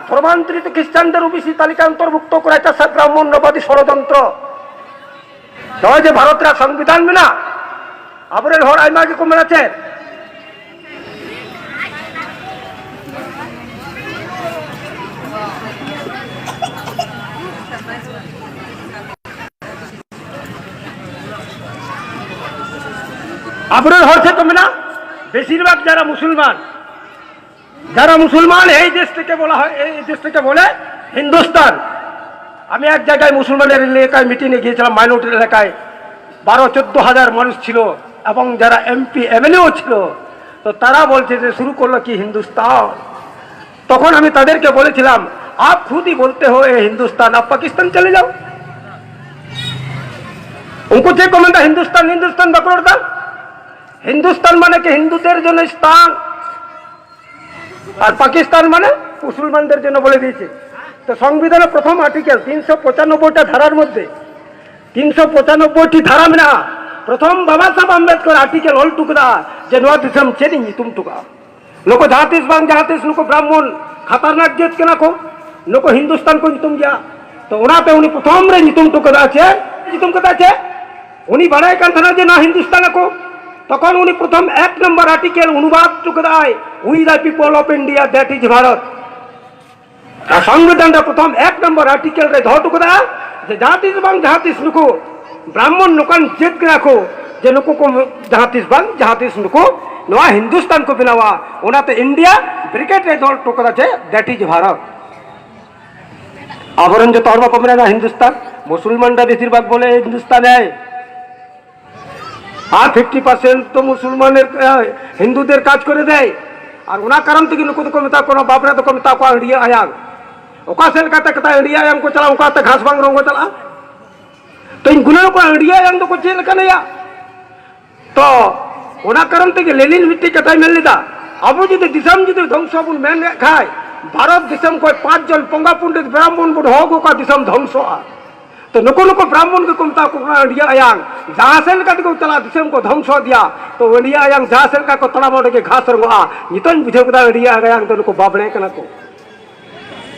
ᱫᱷᱚᱨᱢᱟᱱᱛᱚᱨᱤᱛ ᱠᱷᱨᱤᱥᱴᱟᱱ ᱫᱮᱨ ᱳᱵᱤᱥᱤ ᱛᱟᱞᱤᱠᱟ ᱚᱱᱛᱚᱨᱵᱷᱩᱠᱛᱚ ᱠᱚᱨᱟ ᱪᱟᱥᱟ ᱵᱨᱟᱦᱢᱚᱱ ᱱᱚᱵᱟᱫᱤ ᱥᱚᱲᱚᱡᱚᱱᱛᱨᱚ᱾ ᱱᱚᱜᱼᱚᱭ ᱡᱮ ᱵᱷᱟᱨᱚᱛ ᱨᱮᱭᱟᱜ ᱥᱚᱝᱵᱤᱫᱷᱟᱱ ᱢᱮᱱᱟᱜ, ᱟᱵᱚᱨᱮᱱ ᱦᱚᱲ ᱟᱭᱢᱟ ᱜᱮᱠᱚ ᱢᱮᱱᱟ ᱪᱮᱫ? ᱟᱵᱚᱨᱮᱱ ᱦᱚᱲ ᱪᱮᱫ ᱠᱚ ᱢᱮᱱᱟ? ᱵᱮᱥᱤᱨ ᱵᱷᱟᱜᱽ ᱡᱟᱨᱟ ᱢᱩᱥᱚᱞᱢᱟᱱ, যারা মুসলমান, এই দেশ থেকে বলা হয়, এই দেশ থেকে বলে হিন্দুস্তান। আমি এক জায়গায় মুসলমানের এলাকায় মিটিংয়ে গিয়েছিলাম, মাইনরিটি এলাকায়, বারো চোদ্দ হাজার মানুষ ছিল এবং যারা এমপি এমএলএও ছিল। তো তারা বলছে যে শুরু করলো কি হিন্দুস্তান। তখন আমি তাদেরকে বলেছিলাম, আপ খুদই বলতে হো এ হিন্দুস্তান, আপ পাকিস্তান চলে যাও। ᱩᱱᱠᱩ ᱪᱮᱫ ᱠᱚ ᱢᱮᱱᱫᱟ? ᱦᱤᱱᱫᱩᱥᱛᱟᱱ, ᱦᱤᱱᱫᱩᱥᱛᱟᱱ ᱵᱟᱠᱚ ᱨᱚᱲ ᱮᱫᱟ᱾ ᱦᱤᱱᱫᱩᱥᱛᱟᱱ ᱢᱟᱱᱮ ᱠᱤ ᱦᱤᱱᱫᱩ ᱫᱮᱨ ᱡᱚᱱᱱᱚ ᱥᱛᱷᱟᱱ᱾ ᱟᱨ ᱯᱟᱠᱤᱥᱛᱟᱱ ᱢᱟᱱᱮ ᱢᱩᱥᱚᱞᱢᱟᱱ ᱫᱮᱨ ᱡᱚᱱᱱᱚ ᱵᱚᱞᱮ ᱫᱤᱭᱮᱪᱷᱮ᱾ ᱛᱚ ᱥᱚᱝᱵᱤᱫᱷᱟᱱ ᱨᱮ ᱯᱨᱚᱛᱷᱚᱢ ᱟᱨᱴᱤᱠᱮᱞ ᱛᱤᱱᱥᱚ ᱯᱚᱪᱟᱱᱚᱵᱵᱳᱭ ᱴᱟ ᱫᱷᱟᱨᱟᱨ ᱢᱚᱫᱽᱫᱷᱮ ᱛᱤᱱᱥᱚ ᱯᱚᱪᱟᱱᱚᱵᱵᱳᱭ ᱴᱤ ᱫᱷᱟᱨᱟ ᱢᱮᱱᱟᱜᱼᱟ᱾ ᱯᱨᱚᱛᱷᱚᱢ ᱵᱟᱵᱟ ᱥᱟᱦᱮᱵᱽ ᱟᱢᱵᱮᱫᱠᱚᱨ ᱟᱨᱴᱤᱠᱮᱞ ᱚᱞ ᱦᱚᱴᱚ ᱠᱟᱫᱟ ᱡᱮ ᱱᱚᱣᱟ ᱫᱤᱥᱚᱢ ᱪᱮᱫ ᱤᱧ ᱧᱩᱛᱩᱢ ᱦᱚᱴᱚ ᱠᱟᱜᱼᱟ᱾ ᱱᱩᱠᱩ ᱡᱟᱦᱟᱸ ᱛᱤᱥ ᱵᱟᱝ ᱡᱟᱦᱟᱸ ᱛᱤᱥ ᱱᱩᱠᱩ ᱵᱨᱟᱦᱢᱚᱱ ᱠᱷᱟᱛᱟᱨᱱᱟᱠ ᱡᱟᱹᱛ ᱠᱟᱱᱟ ᱠᱚ᱾ ᱱᱩᱠᱩ ᱦᱤᱱᱫᱩᱥᱛᱟᱱ ᱠᱚ ᱧᱩᱛᱩᱢ ᱜᱮᱭᱟ᱾ ᱛᱚ ᱚᱱᱟᱛᱮ ᱩᱱᱤ ᱯᱨᱚᱛᱷᱚᱢ ᱨᱮ ᱧᱩᱛᱩᱢ ᱦᱚᱴᱚ ᱠᱟᱫᱟ ᱪᱮᱫ? ᱧᱩᱛᱩᱢ ᱠᱟᱫᱟ ᱪᱮᱫ? ᱩᱱᱤ ᱵᱟᱲᱟᱭ ᱠᱟᱱ ᱛᱟᱦᱮᱱᱟ ᱡᱮ ᱱᱚᱣᱟ ᱦᱤᱱᱫᱩᱥᱛᱟᱱ ᱟᱠᱚ᱾ ᱛᱚᱠᱷᱚᱱ ᱩᱱᱤ ᱯᱨᱚᱛᱷᱚᱢ ᱮᱠ ᱱᱚᱢᱵᱚᱨ ᱟᱨᱴᱤᱠᱮᱞ ᱚᱱᱩᱵᱟᱫ ᱦᱚᱴᱚ ᱠᱟᱫᱟᱭ, "We the people of India, that is Bharat." ᱟᱨ ᱥᱚᱝᱵᱤᱫᱷᱟᱱ ᱨᱮ ᱯᱨᱚᱛᱷᱚᱢ ᱮᱠ ᱱᱚᱢᱵᱚᱨ ᱟᱨᱴᱤᱠᱮᱞ ᱨᱮ ᱫᱚᱦᱚ ᱦᱚᱴᱚ ᱠᱟᱫᱟ ᱡᱮ ᱡᱟᱦᱟᱸ ᱛᱤᱥ ᱵᱟᱝ ᱡᱟᱦᱟᱸ ᱛᱤᱥ ᱱᱩᱠᱩ ᱵᱨᱟᱦᱢᱚᱱ ᱱᱚᱝᱠᱟᱱ ᱡᱟᱹᱛ ᱠᱟᱱᱟ ᱠᱚ ᱡᱮ ᱱᱩᱠᱩ ᱠᱚ ᱡᱟᱦᱟᱸ ᱛᱤᱥ ᱵᱟᱝ ᱡᱟᱦᱟᱸ ᱛᱤᱥ ᱱᱩᱠᱩ ᱱᱚᱣᱟ ᱦᱤᱱᱫᱩᱥᱛᱟᱱ ᱠᱚ ᱵᱮᱱᱟᱣᱟ᱾ ᱚᱱᱟᱛᱮ ᱤᱱᱰᱤᱭᱟ ᱵᱨᱤᱜᱮᱰ ᱨᱮ ᱫᱚᱦᱚ ᱦᱚᱴᱚ ᱠᱟᱫᱟ ᱡᱮ that is ᱵᱷᱟᱨᱚᱛ᱾ ᱟᱵᱚᱨᱮᱱ ᱡᱚᱛᱚ ᱦᱚᱲ ᱵᱟᱠᱚ ᱢᱮᱱᱟ ᱦᱤᱱᱫᱩᱥᱛᱟᱱ, ᱢᱩᱥᱚᱞᱢᱟᱱ ᱫᱚ ᱵᱮᱥᱤᱨ ᱵᱷᱟᱜᱽ ᱵᱚᱞᱮ ᱦᱤᱱᱫᱩᱥᱛᱟᱱ ᱦᱮ, ᱟᱨ ᱯᱷᱤᱯᱴᱤ ᱯᱟᱨᱥᱮᱱᱴ ᱫᱚ ᱢᱩᱥᱚᱞᱢᱟᱱ, ᱦᱤᱱᱫᱩ ᱫᱮᱨ ᱠᱟᱡᱽ ᱠᱚᱨᱮ ᱫᱮᱭ᱾ ᱟᱨ ᱚᱱᱟ ᱠᱟᱨᱚᱱ ᱛᱮᱜᱮ ᱱᱩᱠᱩ ᱫᱚᱠᱚ ᱢᱮᱛᱟ ᱠᱚᱣᱟ, ᱵᱟᱯ ᱨᱮ ᱫᱚᱠᱚ ᱢᱮᱛᱟ ᱠᱚᱣᱟ ᱟᱹᱲᱤᱭᱟᱹ ᱟᱭᱟᱝ᱾ ᱚᱠᱟ ᱥᱮᱫ ᱞᱮᱠᱟᱛᱮ ᱠᱟᱛᱷᱟ ᱟᱹᱲᱤᱭᱟᱹ ᱟᱭᱟᱝ ᱠᱚ ᱪᱟᱞᱟᱜᱼᱟ, ᱚᱱᱠᱟᱛᱮ ᱜᱷᱟᱥ ᱵᱟᱝ ᱨᱚᱝᱜᱚ ᱪᱟᱞᱟᱜᱼᱟ᱾ ᱛᱚ ᱤᱧ ᱜᱩᱱᱟᱹᱱ ᱠᱚᱣᱟ ᱟᱹᱲᱤᱭᱟᱹ ᱟᱭᱟᱝ ᱫᱚᱠᱚ ᱪᱮᱫ ᱞᱮᱠᱟᱱᱟᱭᱟ? ᱛᱚ ᱚᱱᱟ ᱠᱟᱨᱚᱱ ᱛᱮᱜᱮ ᱞᱮᱱᱤᱱ ᱢᱤᱫᱴᱮᱡ ᱠᱟᱛᱷᱟᱭ ᱢᱮᱱ ᱞᱮᱫᱟ, ᱟᱵᱚ ᱡᱩᱫᱤ ᱫᱤᱥᱚᱢ ᱡᱩᱫᱤ ᱫᱷᱚᱝᱥᱚ ᱵᱚᱱ ᱢᱮᱱ ᱞᱮᱫ ᱠᱷᱟᱡ, ᱵᱷᱟᱨᱚᱛ ᱫᱤᱥᱚᱢ ᱠᱷᱚᱱ ᱯᱟᱸᱪ ᱡᱚᱱ ᱵᱚᱸᱜᱟ ᱯᱚᱱᱰᱤᱛ ᱵᱨᱟᱦᱢᱚᱱ ᱵᱚᱱ ᱦᱚᱦᱚ ᱟᱠᱚ ᱠᱷᱟᱡ ᱫᱤᱥᱚᱢ ᱫᱷᱚᱝᱥᱚᱜᱼᱟ᱾ ᱛᱚ ᱱᱩᱠᱩ ᱱᱩᱠᱩ ᱵᱨᱟᱦᱢᱚᱱ ᱜᱮᱠᱚ ᱢᱮᱛᱟ ᱠᱚ ᱠᱟᱱᱟ ᱟᱹᱲᱤᱭᱟᱹ ᱟᱭᱟᱝ, ᱡᱟᱦᱟᱸ ᱥᱮᱫ ᱞᱮᱠᱟ ᱛᱮᱠᱚ ᱪᱟᱞᱟᱜᱼᱟ ᱫᱤᱥᱚᱢ ᱠᱚ ᱫᱷᱚᱝᱥᱚ ᱤᱫᱤᱭᱟ᱾ ᱛᱚ ᱟᱹᱲᱤᱭᱟᱹ ᱟᱭᱟᱝ ᱡᱟᱦᱟᱸ ᱥᱮᱫ ᱞᱮᱠᱟ ᱠᱚ ᱛᱟᱲᱟᱢᱟ ᱚᱸᱰᱮ ᱜᱮ ᱜᱷᱟᱥ ᱨᱚᱝᱜᱚᱜᱼᱟ᱾ ᱱᱤᱛᱚᱜ ᱤᱧ ᱵᱩᱡᱷᱟᱹᱣ ᱠᱮᱫᱟ ᱟᱹᱲᱤᱭᱟᱹ ᱟᱭᱟᱝ ᱫᱚ ᱱᱩᱠᱩ ᱵᱟᱵᱽᱲᱮ ᱠᱟᱱᱟ ᱠᱚ᱾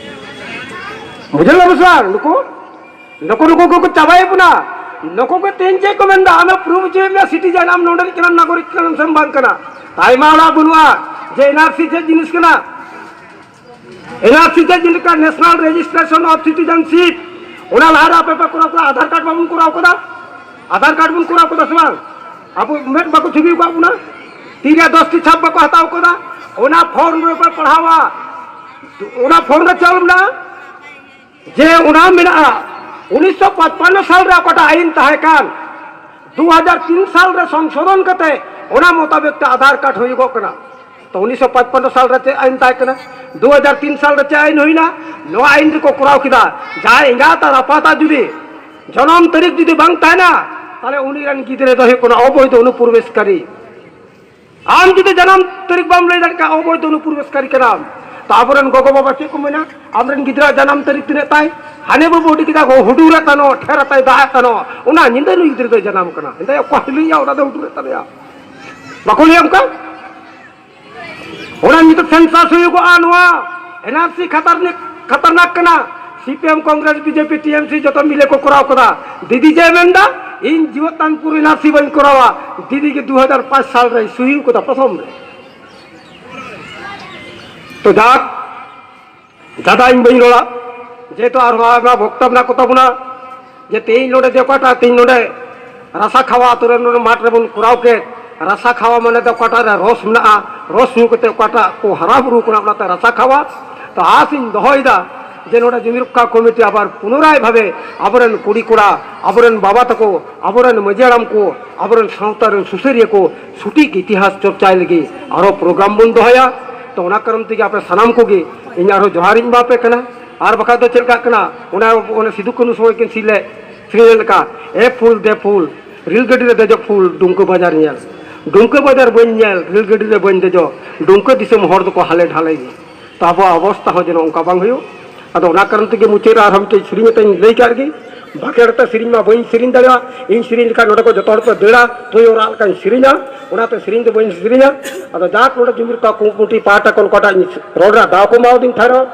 ᱵᱩᱡᱷᱟᱹᱣ ᱫᱟᱵᱚ ᱥᱮ ᱵᱟᱝ? ᱱᱩᱠᱩ ᱱᱩᱠᱩ ᱱᱩᱠᱩ ᱠᱚᱠᱚ ᱪᱟᱵᱟᱭᱮᱫ ᱵᱚᱱᱟ᱾ ᱱᱩᱠᱩ ᱠᱚ ᱛᱮᱦᱮᱧ ᱪᱮᱫ ᱠᱚ ᱢᱮᱱᱫᱟ? ᱟᱢᱮ ᱯᱨᱩᱵᱷ ᱦᱚᱪᱚᱭᱮᱫ ᱢᱮᱭᱟ ᱥᱤᱴᱤᱡᱮᱱ, ᱟᱢ ᱱᱚᱰᱮ ᱨᱤᱡ ᱠᱟᱱᱟᱢ, ᱱᱟᱜᱚᱨᱤᱠ ᱠᱟᱱᱟᱢ ᱥᱮ ᱵᱟᱝ ᱠᱟᱱᱟ? ᱛᱟᱭᱢᱟ ᱚᱲᱟᱜ ᱵᱟᱹᱱᱩᱜᱼᱟ ᱡᱮ ᱮᱱᱟᱨᱥᱤ ᱪᱮᱫ ᱡᱤᱱᱤᱥ ᱠᱟᱱᱟ᱾ ᱮᱱᱟᱨᱥᱤ ᱪᱮᱫ ᱡᱤᱱᱤᱥ ᱠᱟᱱᱟ? National registration of citizenship. ᱚᱱᱟ ᱞᱟᱦᱟᱨᱮ ᱟᱯᱮ ᱯᱮ ᱠᱚᱨᱟᱣ ᱠᱮᱫᱟ, ᱟᱫᱷᱟᱨ ᱠᱟᱨᱰ ᱵᱟᱵᱚᱱ ᱠᱚᱨᱟᱣ ᱠᱟᱫᱟ? ᱟᱫᱷᱟᱨ ᱠᱟᱨᱰ ᱵᱚᱱ ᱠᱚᱨᱟᱣ ᱠᱟᱫᱟ ᱥᱮ ᱵᱟᱝ? ᱟᱵᱚ ᱢᱮᱫ ᱵᱟᱠᱚ ᱪᱷᱩᱵᱤ ᱟᱠᱟᱫ ᱵᱚᱱᱟ, ᱛᱤ ᱨᱮᱭᱟᱜ ᱫᱚᱥᱴᱤ ᱪᱷᱟᱯ ᱵᱟᱠᱚ ᱦᱟᱛᱟᱣ ᱠᱟᱫᱟ᱾ ᱚᱱᱟ ᱯᱷᱚᱨᱢ ᱨᱮᱯᱮ ᱯᱟᱲᱦᱟᱣᱟ, ᱚᱱᱟ ᱯᱷᱚᱨᱢ ᱨᱮ ᱪᱟᱞ ᱢᱮᱱᱟᱜᱼᱟ᱾ ᱡᱮ ᱚᱱᱟ ᱢᱮᱱᱟᱜᱼᱟ, ᱩᱱᱤᱥᱥᱚ ᱯᱟᱸᱪᱯᱟᱱᱱᱚ ᱥᱟᱞ ᱨᱮ ᱚᱠᱟᱴᱟᱜ ᱟᱭᱤᱱ ᱛᱟᱦᱮᱸ ᱠᱟᱱ, ᱫᱩ ᱦᱟᱡᱟᱨ ᱛᱤᱱ ᱥᱟᱞ ᱨᱮ ᱥᱚᱝᱥᱳᱫᱷᱚᱱ ᱠᱟᱛᱮ ᱚᱱᱟ ᱢᱚᱛᱟᱵᱤᱠ ᱛᱮ ᱟᱫᱷᱟᱨ ᱠᱟᱨᱰ ᱦᱩᱭᱩᱜᱚᱜ ᱠᱟᱱᱟ᱾ ᱛᱚ ᱩᱱᱤᱥᱥᱚ ᱯᱟᱸᱪᱯᱟᱱᱱᱚ ᱥᱟᱞ ᱨᱮ ᱪᱮᱫ ᱟᱭᱤᱱ ᱛᱟᱦᱮᱸ ᱠᱟᱱᱟ? ᱫᱩ ᱦᱟᱡᱟᱨ ᱛᱤᱱ ᱥᱟᱞ ᱨᱮ ᱪᱮᱫ ᱟᱭᱤᱱ ᱦᱩᱭᱱᱟ? ᱱᱚᱣᱟ ᱟᱭᱤᱱ ᱨᱮᱠᱚ ᱠᱚᱨᱟᱣ ᱠᱮᱫᱟ, ᱡᱟᱦᱟᱸᱭ ᱮᱸᱜᱟᱛ ᱟᱨ ᱟᱯᱟᱛᱟᱜ ᱡᱩᱫᱤ ᱡᱚᱱᱚᱢ ᱛᱟᱹᱨᱤᱠᱷ ᱡᱩᱫᱤ ᱵᱟᱝ ᱛᱟᱦᱮᱱᱟ, ᱛᱟᱦᱞᱮ ᱩᱱᱤ ᱨᱮᱱ ᱜᱤᱫᱽᱨᱟᱹ ᱫᱚ ᱦᱩᱭᱩᱜ ᱠᱟᱱᱟ ᱚᱵᱳᱭᱫᱷᱚ ᱚᱱᱩᱯᱨᱚᱵᱮᱥᱠᱟᱨᱤ᱾ ᱟᱢ ᱡᱩᱫᱤ ᱡᱟᱱᱟᱢ ᱛᱟᱹᱨᱤᱠᱷ ᱵᱟᱢ ᱞᱟᱹᱭ ᱫᱟᱲᱮᱭᱟᱜ ᱠᱷᱟᱱ, ᱚᱵᱳᱭᱫᱷᱚ ᱚᱱᱩᱯᱨᱚᱵᱮᱥᱠᱟᱨᱤ ᱠᱟᱱᱟᱢ᱾ ᱛᱚ ᱟᱵᱚᱨᱮᱱ ᱜᱚᱜᱚ ᱵᱟᱵᱟ ᱪᱮᱫ ᱠᱚ ᱢᱮᱱᱟ? ᱟᱢᱨᱮᱱ ᱜᱤᱫᱽᱨᱟᱹ ᱡᱟᱱᱟᱢ ᱛᱟᱹᱨᱤᱠᱷ ᱛᱤᱱᱟᱹᱜ ᱛᱟᱭ? ᱦᱟᱱᱮ ᱵᱟᱹᱵᱩ ᱟᱹᱰᱤ ᱠᱮᱫᱟ ᱠᱚ, ᱦᱩᱰᱩᱨ ᱮ ᱛᱟᱱᱚ, ᱴᱷᱮᱨ ᱟᱛᱟᱭ, ᱫᱟᱜ ᱮ ᱛᱟᱱᱚ, ᱚᱱᱟ ᱧᱤᱫᱟᱹ ᱱᱩᱭ ᱜᱤᱫᱽᱨᱟᱹ ᱫᱚᱭ ᱡᱟᱱᱟᱢ ᱠᱟᱱᱟ᱾ ᱢᱮᱱᱫᱟᱭ, ᱚᱠᱚᱭ ᱞᱟᱹᱭᱟ ᱚᱱᱟ ᱫᱚ ᱦᱩᱰᱩᱨ ᱮ ᱛᱟᱱᱚᱭᱟ? ᱵᱟᱠᱚ ᱞᱟᱹᱭᱟ ᱚᱱᱠᱟ? ᱚᱱᱟ ᱱᱤᱛᱚᱜ ᱥᱮᱱᱥᱟᱥ ᱦᱩᱭᱩᱜᱚᱜᱼᱟ, ᱱᱚᱣᱟ ᱮᱱᱟᱨᱥᱤ ᱠᱷᱟᱛᱟᱨᱱᱤᱠ, ᱠᱷᱟᱛᱟᱨᱱᱟᱠ ᱠᱟᱱᱟ᱾ C P M, Congress, B J P, T M C ᱡᱚᱛᱚ ᱢᱤᱞᱮ ᱠᱚ ᱠᱚᱨᱟᱣ ᱠᱟᱫᱟ᱾ ᱫᱤᱫᱤ ᱡᱮ ᱢᱮᱱᱫᱟ, ᱤᱧ ᱡᱤᱣᱮᱫ ᱛᱟᱱᱯᱩᱨ ᱮᱱᱟᱨᱥᱤ ᱵᱟᱹᱧ ᱠᱚᱨᱟᱣᱟ᱾ ᱫᱤᱫᱤ ᱜᱮ ᱫᱩ ᱦᱟᱡᱟᱨ ᱯᱟᱸᱪ ᱥᱟᱞ ᱨᱮᱭ ᱥᱩᱦᱤ ᱠᱟᱫᱟ ᱯᱨᱚᱛᱷᱚᱢ ᱨᱮ᱾ ᱛᱚ ᱡᱟᱠ, ᱡᱟᱫᱟ ᱤᱧ ᱵᱟᱹᱧ ᱨᱚᱲᱟ, ᱡᱮᱦᱮᱛᱩ ᱟᱨᱦᱚᱸ ᱟᱭᱢᱟ ᱵᱷᱚᱠᱛᱟ ᱢᱮᱱᱟᱜ ᱠᱚ ᱛᱟᱵᱚᱱᱟ᱾ ᱡᱮ ᱛᱮᱦᱮᱧ ᱱᱚᱰᱮ ᱡᱮ ᱚᱠᱟᱴᱟᱜ ᱛᱮᱦᱮᱧ ᱱᱚᱰᱮ ᱨᱟᱥᱟ ᱠᱷᱟᱣᱟ ᱟᱛᱳ ᱨᱮ ᱱᱚᱰᱮ ᱢᱟᱴᱷ ᱨᱮᱵᱚᱱ ᱠᱚᱨᱟᱣ ᱠᱮᱫ, ᱨᱟᱥᱟ ᱠᱷᱟᱣᱟ ᱢᱟᱱᱮ ᱫᱚ ᱚᱠᱟᱴᱟᱜ ᱨᱮ ᱨᱚᱥ ᱢᱮᱱᱟᱜᱼᱟ, ᱨᱚᱥ ᱧᱩ ᱠᱟᱛᱮ ᱚᱠᱟᱴᱟᱜ ᱠᱚ ᱦᱟᱨᱟ ᱵᱩᱨᱩ ᱠᱟᱱᱟ, ᱚᱱᱟᱛᱮ ᱨᱟᱥᱟ ᱠᱷᱟᱣᱟ᱾ ᱛᱚ ᱟᱥ ᱤᱧ ᱫᱚᱦᱚᱭᱮᱫᱟ ᱡᱮ ᱱᱚᱰᱮ ᱡᱩᱢᱤ ᱨᱚᱠᱠᱷᱟ ᱠᱚᱢᱤᱴᱤ ᱟᱵᱟᱨ ᱯᱩᱱᱚᱨᱟᱭ ᱵᱷᱟᱵᱮ ᱟᱵᱚᱨᱮᱱ ᱠᱩᱲᱤ ᱠᱚᱲᱟ, ᱟᱵᱚᱨᱮᱱ ᱵᱟᱵᱟ ᱛᱟᱠᱚ, ᱟᱵᱚᱨᱮᱱ ᱢᱟᱹᱡᱷᱤ ᱦᱟᱲᱟᱢ ᱠᱚ, ᱟᱵᱚᱨᱮᱱ ᱥᱟᱶᱛᱟ ᱨᱮᱱ ᱥᱩᱥᱟᱹᱨᱤᱭᱟᱹ ᱠᱚ ᱥᱚᱴᱷᱤᱠ ᱤᱛᱤᱦᱟᱥ ᱪᱚᱨᱪᱟᱭ ᱞᱟᱹᱜᱤᱫ ᱟᱨᱚ ᱯᱨᱳᱜᱨᱟᱢ ᱵᱚᱱ ᱫᱚᱦᱚᱭᱟ᱾ ᱛᱚ ᱚᱱᱟ ᱠᱟᱨᱚᱱ ᱛᱮᱜᱮ ᱟᱯᱮ ᱥᱟᱱᱟᱢ ᱠᱚᱜᱮ ᱤᱧ ᱟᱨᱚ ᱡᱚᱦᱟᱨᱤᱧ ᱮᱢᱟ ᱯᱮ ᱠᱟᱱᱟ᱾ ᱟᱨ ᱵᱟᱠᱷᱟᱡ ᱫᱚ ᱪᱮᱫ ᱞᱮᱠᱟᱜ ᱠᱟᱱᱟ, ᱚᱱᱟ ᱚᱱᱟ ᱥᱤᱫᱩ ᱠᱟᱹᱱᱦᱩ ᱥᱚᱢᱚᱭ ᱠᱤᱱ ᱥᱤ ᱞᱮᱫ ᱥᱮᱨᱮᱧ ᱞᱮᱠᱟ, ᱮ ᱯᱷᱩᱞ ᱫᱮ ᱯᱷᱩᱞ, ᱨᱮᱞ ᱜᱟᱹᱰᱤ ᱨᱮ ᱫᱮᱡᱚᱜ ᱯᱷᱩᱞ, ᱰᱩᱢᱠᱟᱹ ᱵᱟᱡᱟᱨ ᱧᱮᱞ, ᱰᱩᱢᱠᱟᱹ ᱵᱟᱡᱟᱨ ᱵᱟᱹᱧ ᱧᱮᱞ, ᱨᱮᱞ ᱜᱟᱹᱰᱤ ᱨᱮ ᱵᱟᱹᱧ ᱫᱮᱡᱚᱜ, ᱰᱩᱢᱠᱟᱹ ᱫᱤᱥᱚᱢ ᱦᱚᱲ ᱫᱚᱠᱚ ᱦᱟᱞᱮ ᱰᱷᱟᱞᱮ ᱜᱮ᱾ ᱛᱚ ᱟᱵᱚᱣᱟᱜ ᱚᱵᱚᱥᱛᱟ ᱦᱚᱸ ᱡᱮᱱᱚ ᱚᱱᱠᱟ ᱵᱟᱝ ᱦᱩᱭᱩᱜ᱾ ᱟᱫᱚ ᱚᱱᱟ ᱠᱟᱨᱚᱱ ᱛᱮᱜᱮ ᱢᱩᱪᱟᱹᱫ ᱨᱮ ᱟᱨᱦᱚᱸ ᱢᱤᱫᱴᱮᱱ ᱥᱮᱨᱮᱧ ᱠᱟᱛᱮᱧ ᱞᱟᱹᱭ ᱠᱟᱜ ᱜᱮ, ᱵᱟᱠᱷᱮᱲ ᱛᱮ ᱥᱮᱨᱮᱧ ᱢᱟ ᱵᱟᱹᱧ ᱥᱮᱨᱮᱧ ᱫᱟᱲᱮᱭᱟᱜᱼᱟ᱾ ᱤᱧ ᱥᱮᱨᱮᱧ ᱞᱮᱠᱷᱟᱱ ᱱᱚᱰᱮ ᱠᱚ ᱡᱚᱛᱚ ᱦᱚᱲ ᱠᱚ ᱫᱟᱹᱲᱟ, ᱛᱩᱭᱩ ᱨᱟᱜ ᱞᱮᱠᱟᱧ ᱥᱮᱨᱮᱧᱟ᱾ ᱚᱱᱟᱛᱮ ᱥᱮᱨᱮᱧ ᱫᱚ ᱵᱟᱹᱧ ᱥᱮᱨᱮᱧᱟ᱾ ᱟᱫᱚ ᱡᱟᱠ ᱱᱚᱰᱮ ᱡᱩᱢᱤ ᱨᱚᱠᱠᱷᱟ ᱠᱚᱢᱤᱴᱤ ᱯᱟᱦᱴᱟ ᱠᱷᱚᱱ ᱚᱠᱟᱴᱟᱜ ᱤᱧ ᱨᱚᱲ ᱨᱮᱭᱟᱜ ᱫᱟᱣ ᱠᱚ ᱮᱢᱟᱣᱫᱤᱧ ᱛᱟᱦᱮᱸ ᱨᱮᱦᱚᱸ,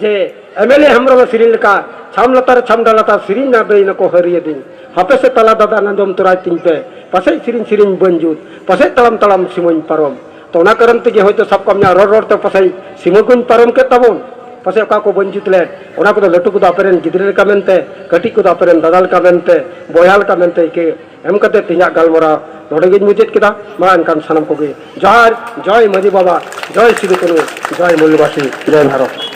ᱡᱮ ᱮᱢ ᱮᱞ ᱮ ᱦᱮᱢᱵᱨᱚᱢ ᱮ ᱥᱮᱨᱮᱧ ᱞᱮᱠᱟ, ᱪᱷᱟᱢ ᱞᱟᱛᱟᱨ ᱪᱷᱟᱢᱰᱟ ᱞᱟᱛᱟᱨ ᱥᱮᱨᱮᱧ ᱱᱟ ᱫᱟᱹᱭ ᱱᱟᱠᱚ ᱦᱟᱹᱨᱭᱟᱹ ᱫᱤᱱ, ᱦᱟᱯᱮ ᱥᱮ ᱛᱟᱞᱟ ᱫᱟᱫᱟ ᱟᱸᱡᱚᱢ ᱛᱚᱨᱟᱭ ᱛᱤᱧ ᱯᱮ, ᱯᱟᱥᱮᱡ ᱥᱮᱨᱮᱧ ᱥᱮᱨᱮᱧ ᱵᱟᱹᱧ ᱡᱩᱛ, ᱯᱟᱥᱮᱡ ᱛᱟᱲᱟᱢ ᱛᱟᱲᱟᱢ ᱥᱤᱢᱟᱹᱧ ᱯᱟᱨᱚᱢ᱾ ᱛᱚ ᱚᱱᱟ ᱠᱟᱨᱚᱱ ᱛᱮᱜᱮ ᱦᱚᱭᱛᱳ ᱥᱟᱵ ᱠᱟᱜ ᱢᱮ ᱨᱚᱲ ᱨᱚᱲ ᱛᱮ ᱯᱟᱥᱮᱡ ᱥᱤᱢᱟᱹ ᱠᱚᱧ ᱯᱟᱨᱚᱢ ᱠᱮᱫ ᱛᱟᱵᱚᱱ, ᱯᱟᱥᱮᱡ ᱚᱠᱟ ᱠᱚ ᱵᱟᱹᱧ ᱡᱩᱛ ᱞᱮᱫ, ᱚᱱᱟ ᱠᱚᱫᱚ ᱞᱟᱹᱴᱩ ᱠᱚᱫᱚ ᱟᱯᱮᱨᱮᱱ ᱜᱤᱫᱽᱨᱟᱹ ᱞᱮᱠᱟ ᱢᱮᱱᱛᱮ, ᱠᱟᱹᱴᱤᱡ ᱠᱚᱫᱚ ᱟᱯᱮᱨᱮᱱ ᱫᱟᱫᱟ ᱞᱮᱠᱟ ᱢᱮᱱᱛᱮ, ᱵᱚᱭᱦᱟ ᱞᱮᱠᱟ ᱢᱮᱱᱛᱮ ᱤᱠᱟᱹ ᱮᱢ ᱠᱟᱛᱮ ᱛᱮᱦᱮᱧᱟᱜ ᱜᱟᱞᱢᱟᱨᱟᱣ ᱱᱚᱰᱮ ᱜᱤᱧ ᱢᱩᱪᱟᱹᱫ ᱠᱮᱫᱟ᱾ ᱢᱟ ᱮᱱᱠᱷᱟᱱ ᱥᱟᱱᱟᱢ ᱠᱚᱜᱮ ᱡᱚᱦᱟᱨ, ᱡᱚᱭ ᱢᱟᱹᱡᱷᱤ ᱵᱟᱵᱟ, ᱡᱚᱭ ᱥᱤᱫᱩ ᱠᱟᱹᱱᱦᱩ, ᱡᱚᱭ ᱢᱩᱞᱞᱩᱵᱟᱥᱤ, ᱡᱚᱭ ᱵᱷᱟᱨᱚᱛ᱾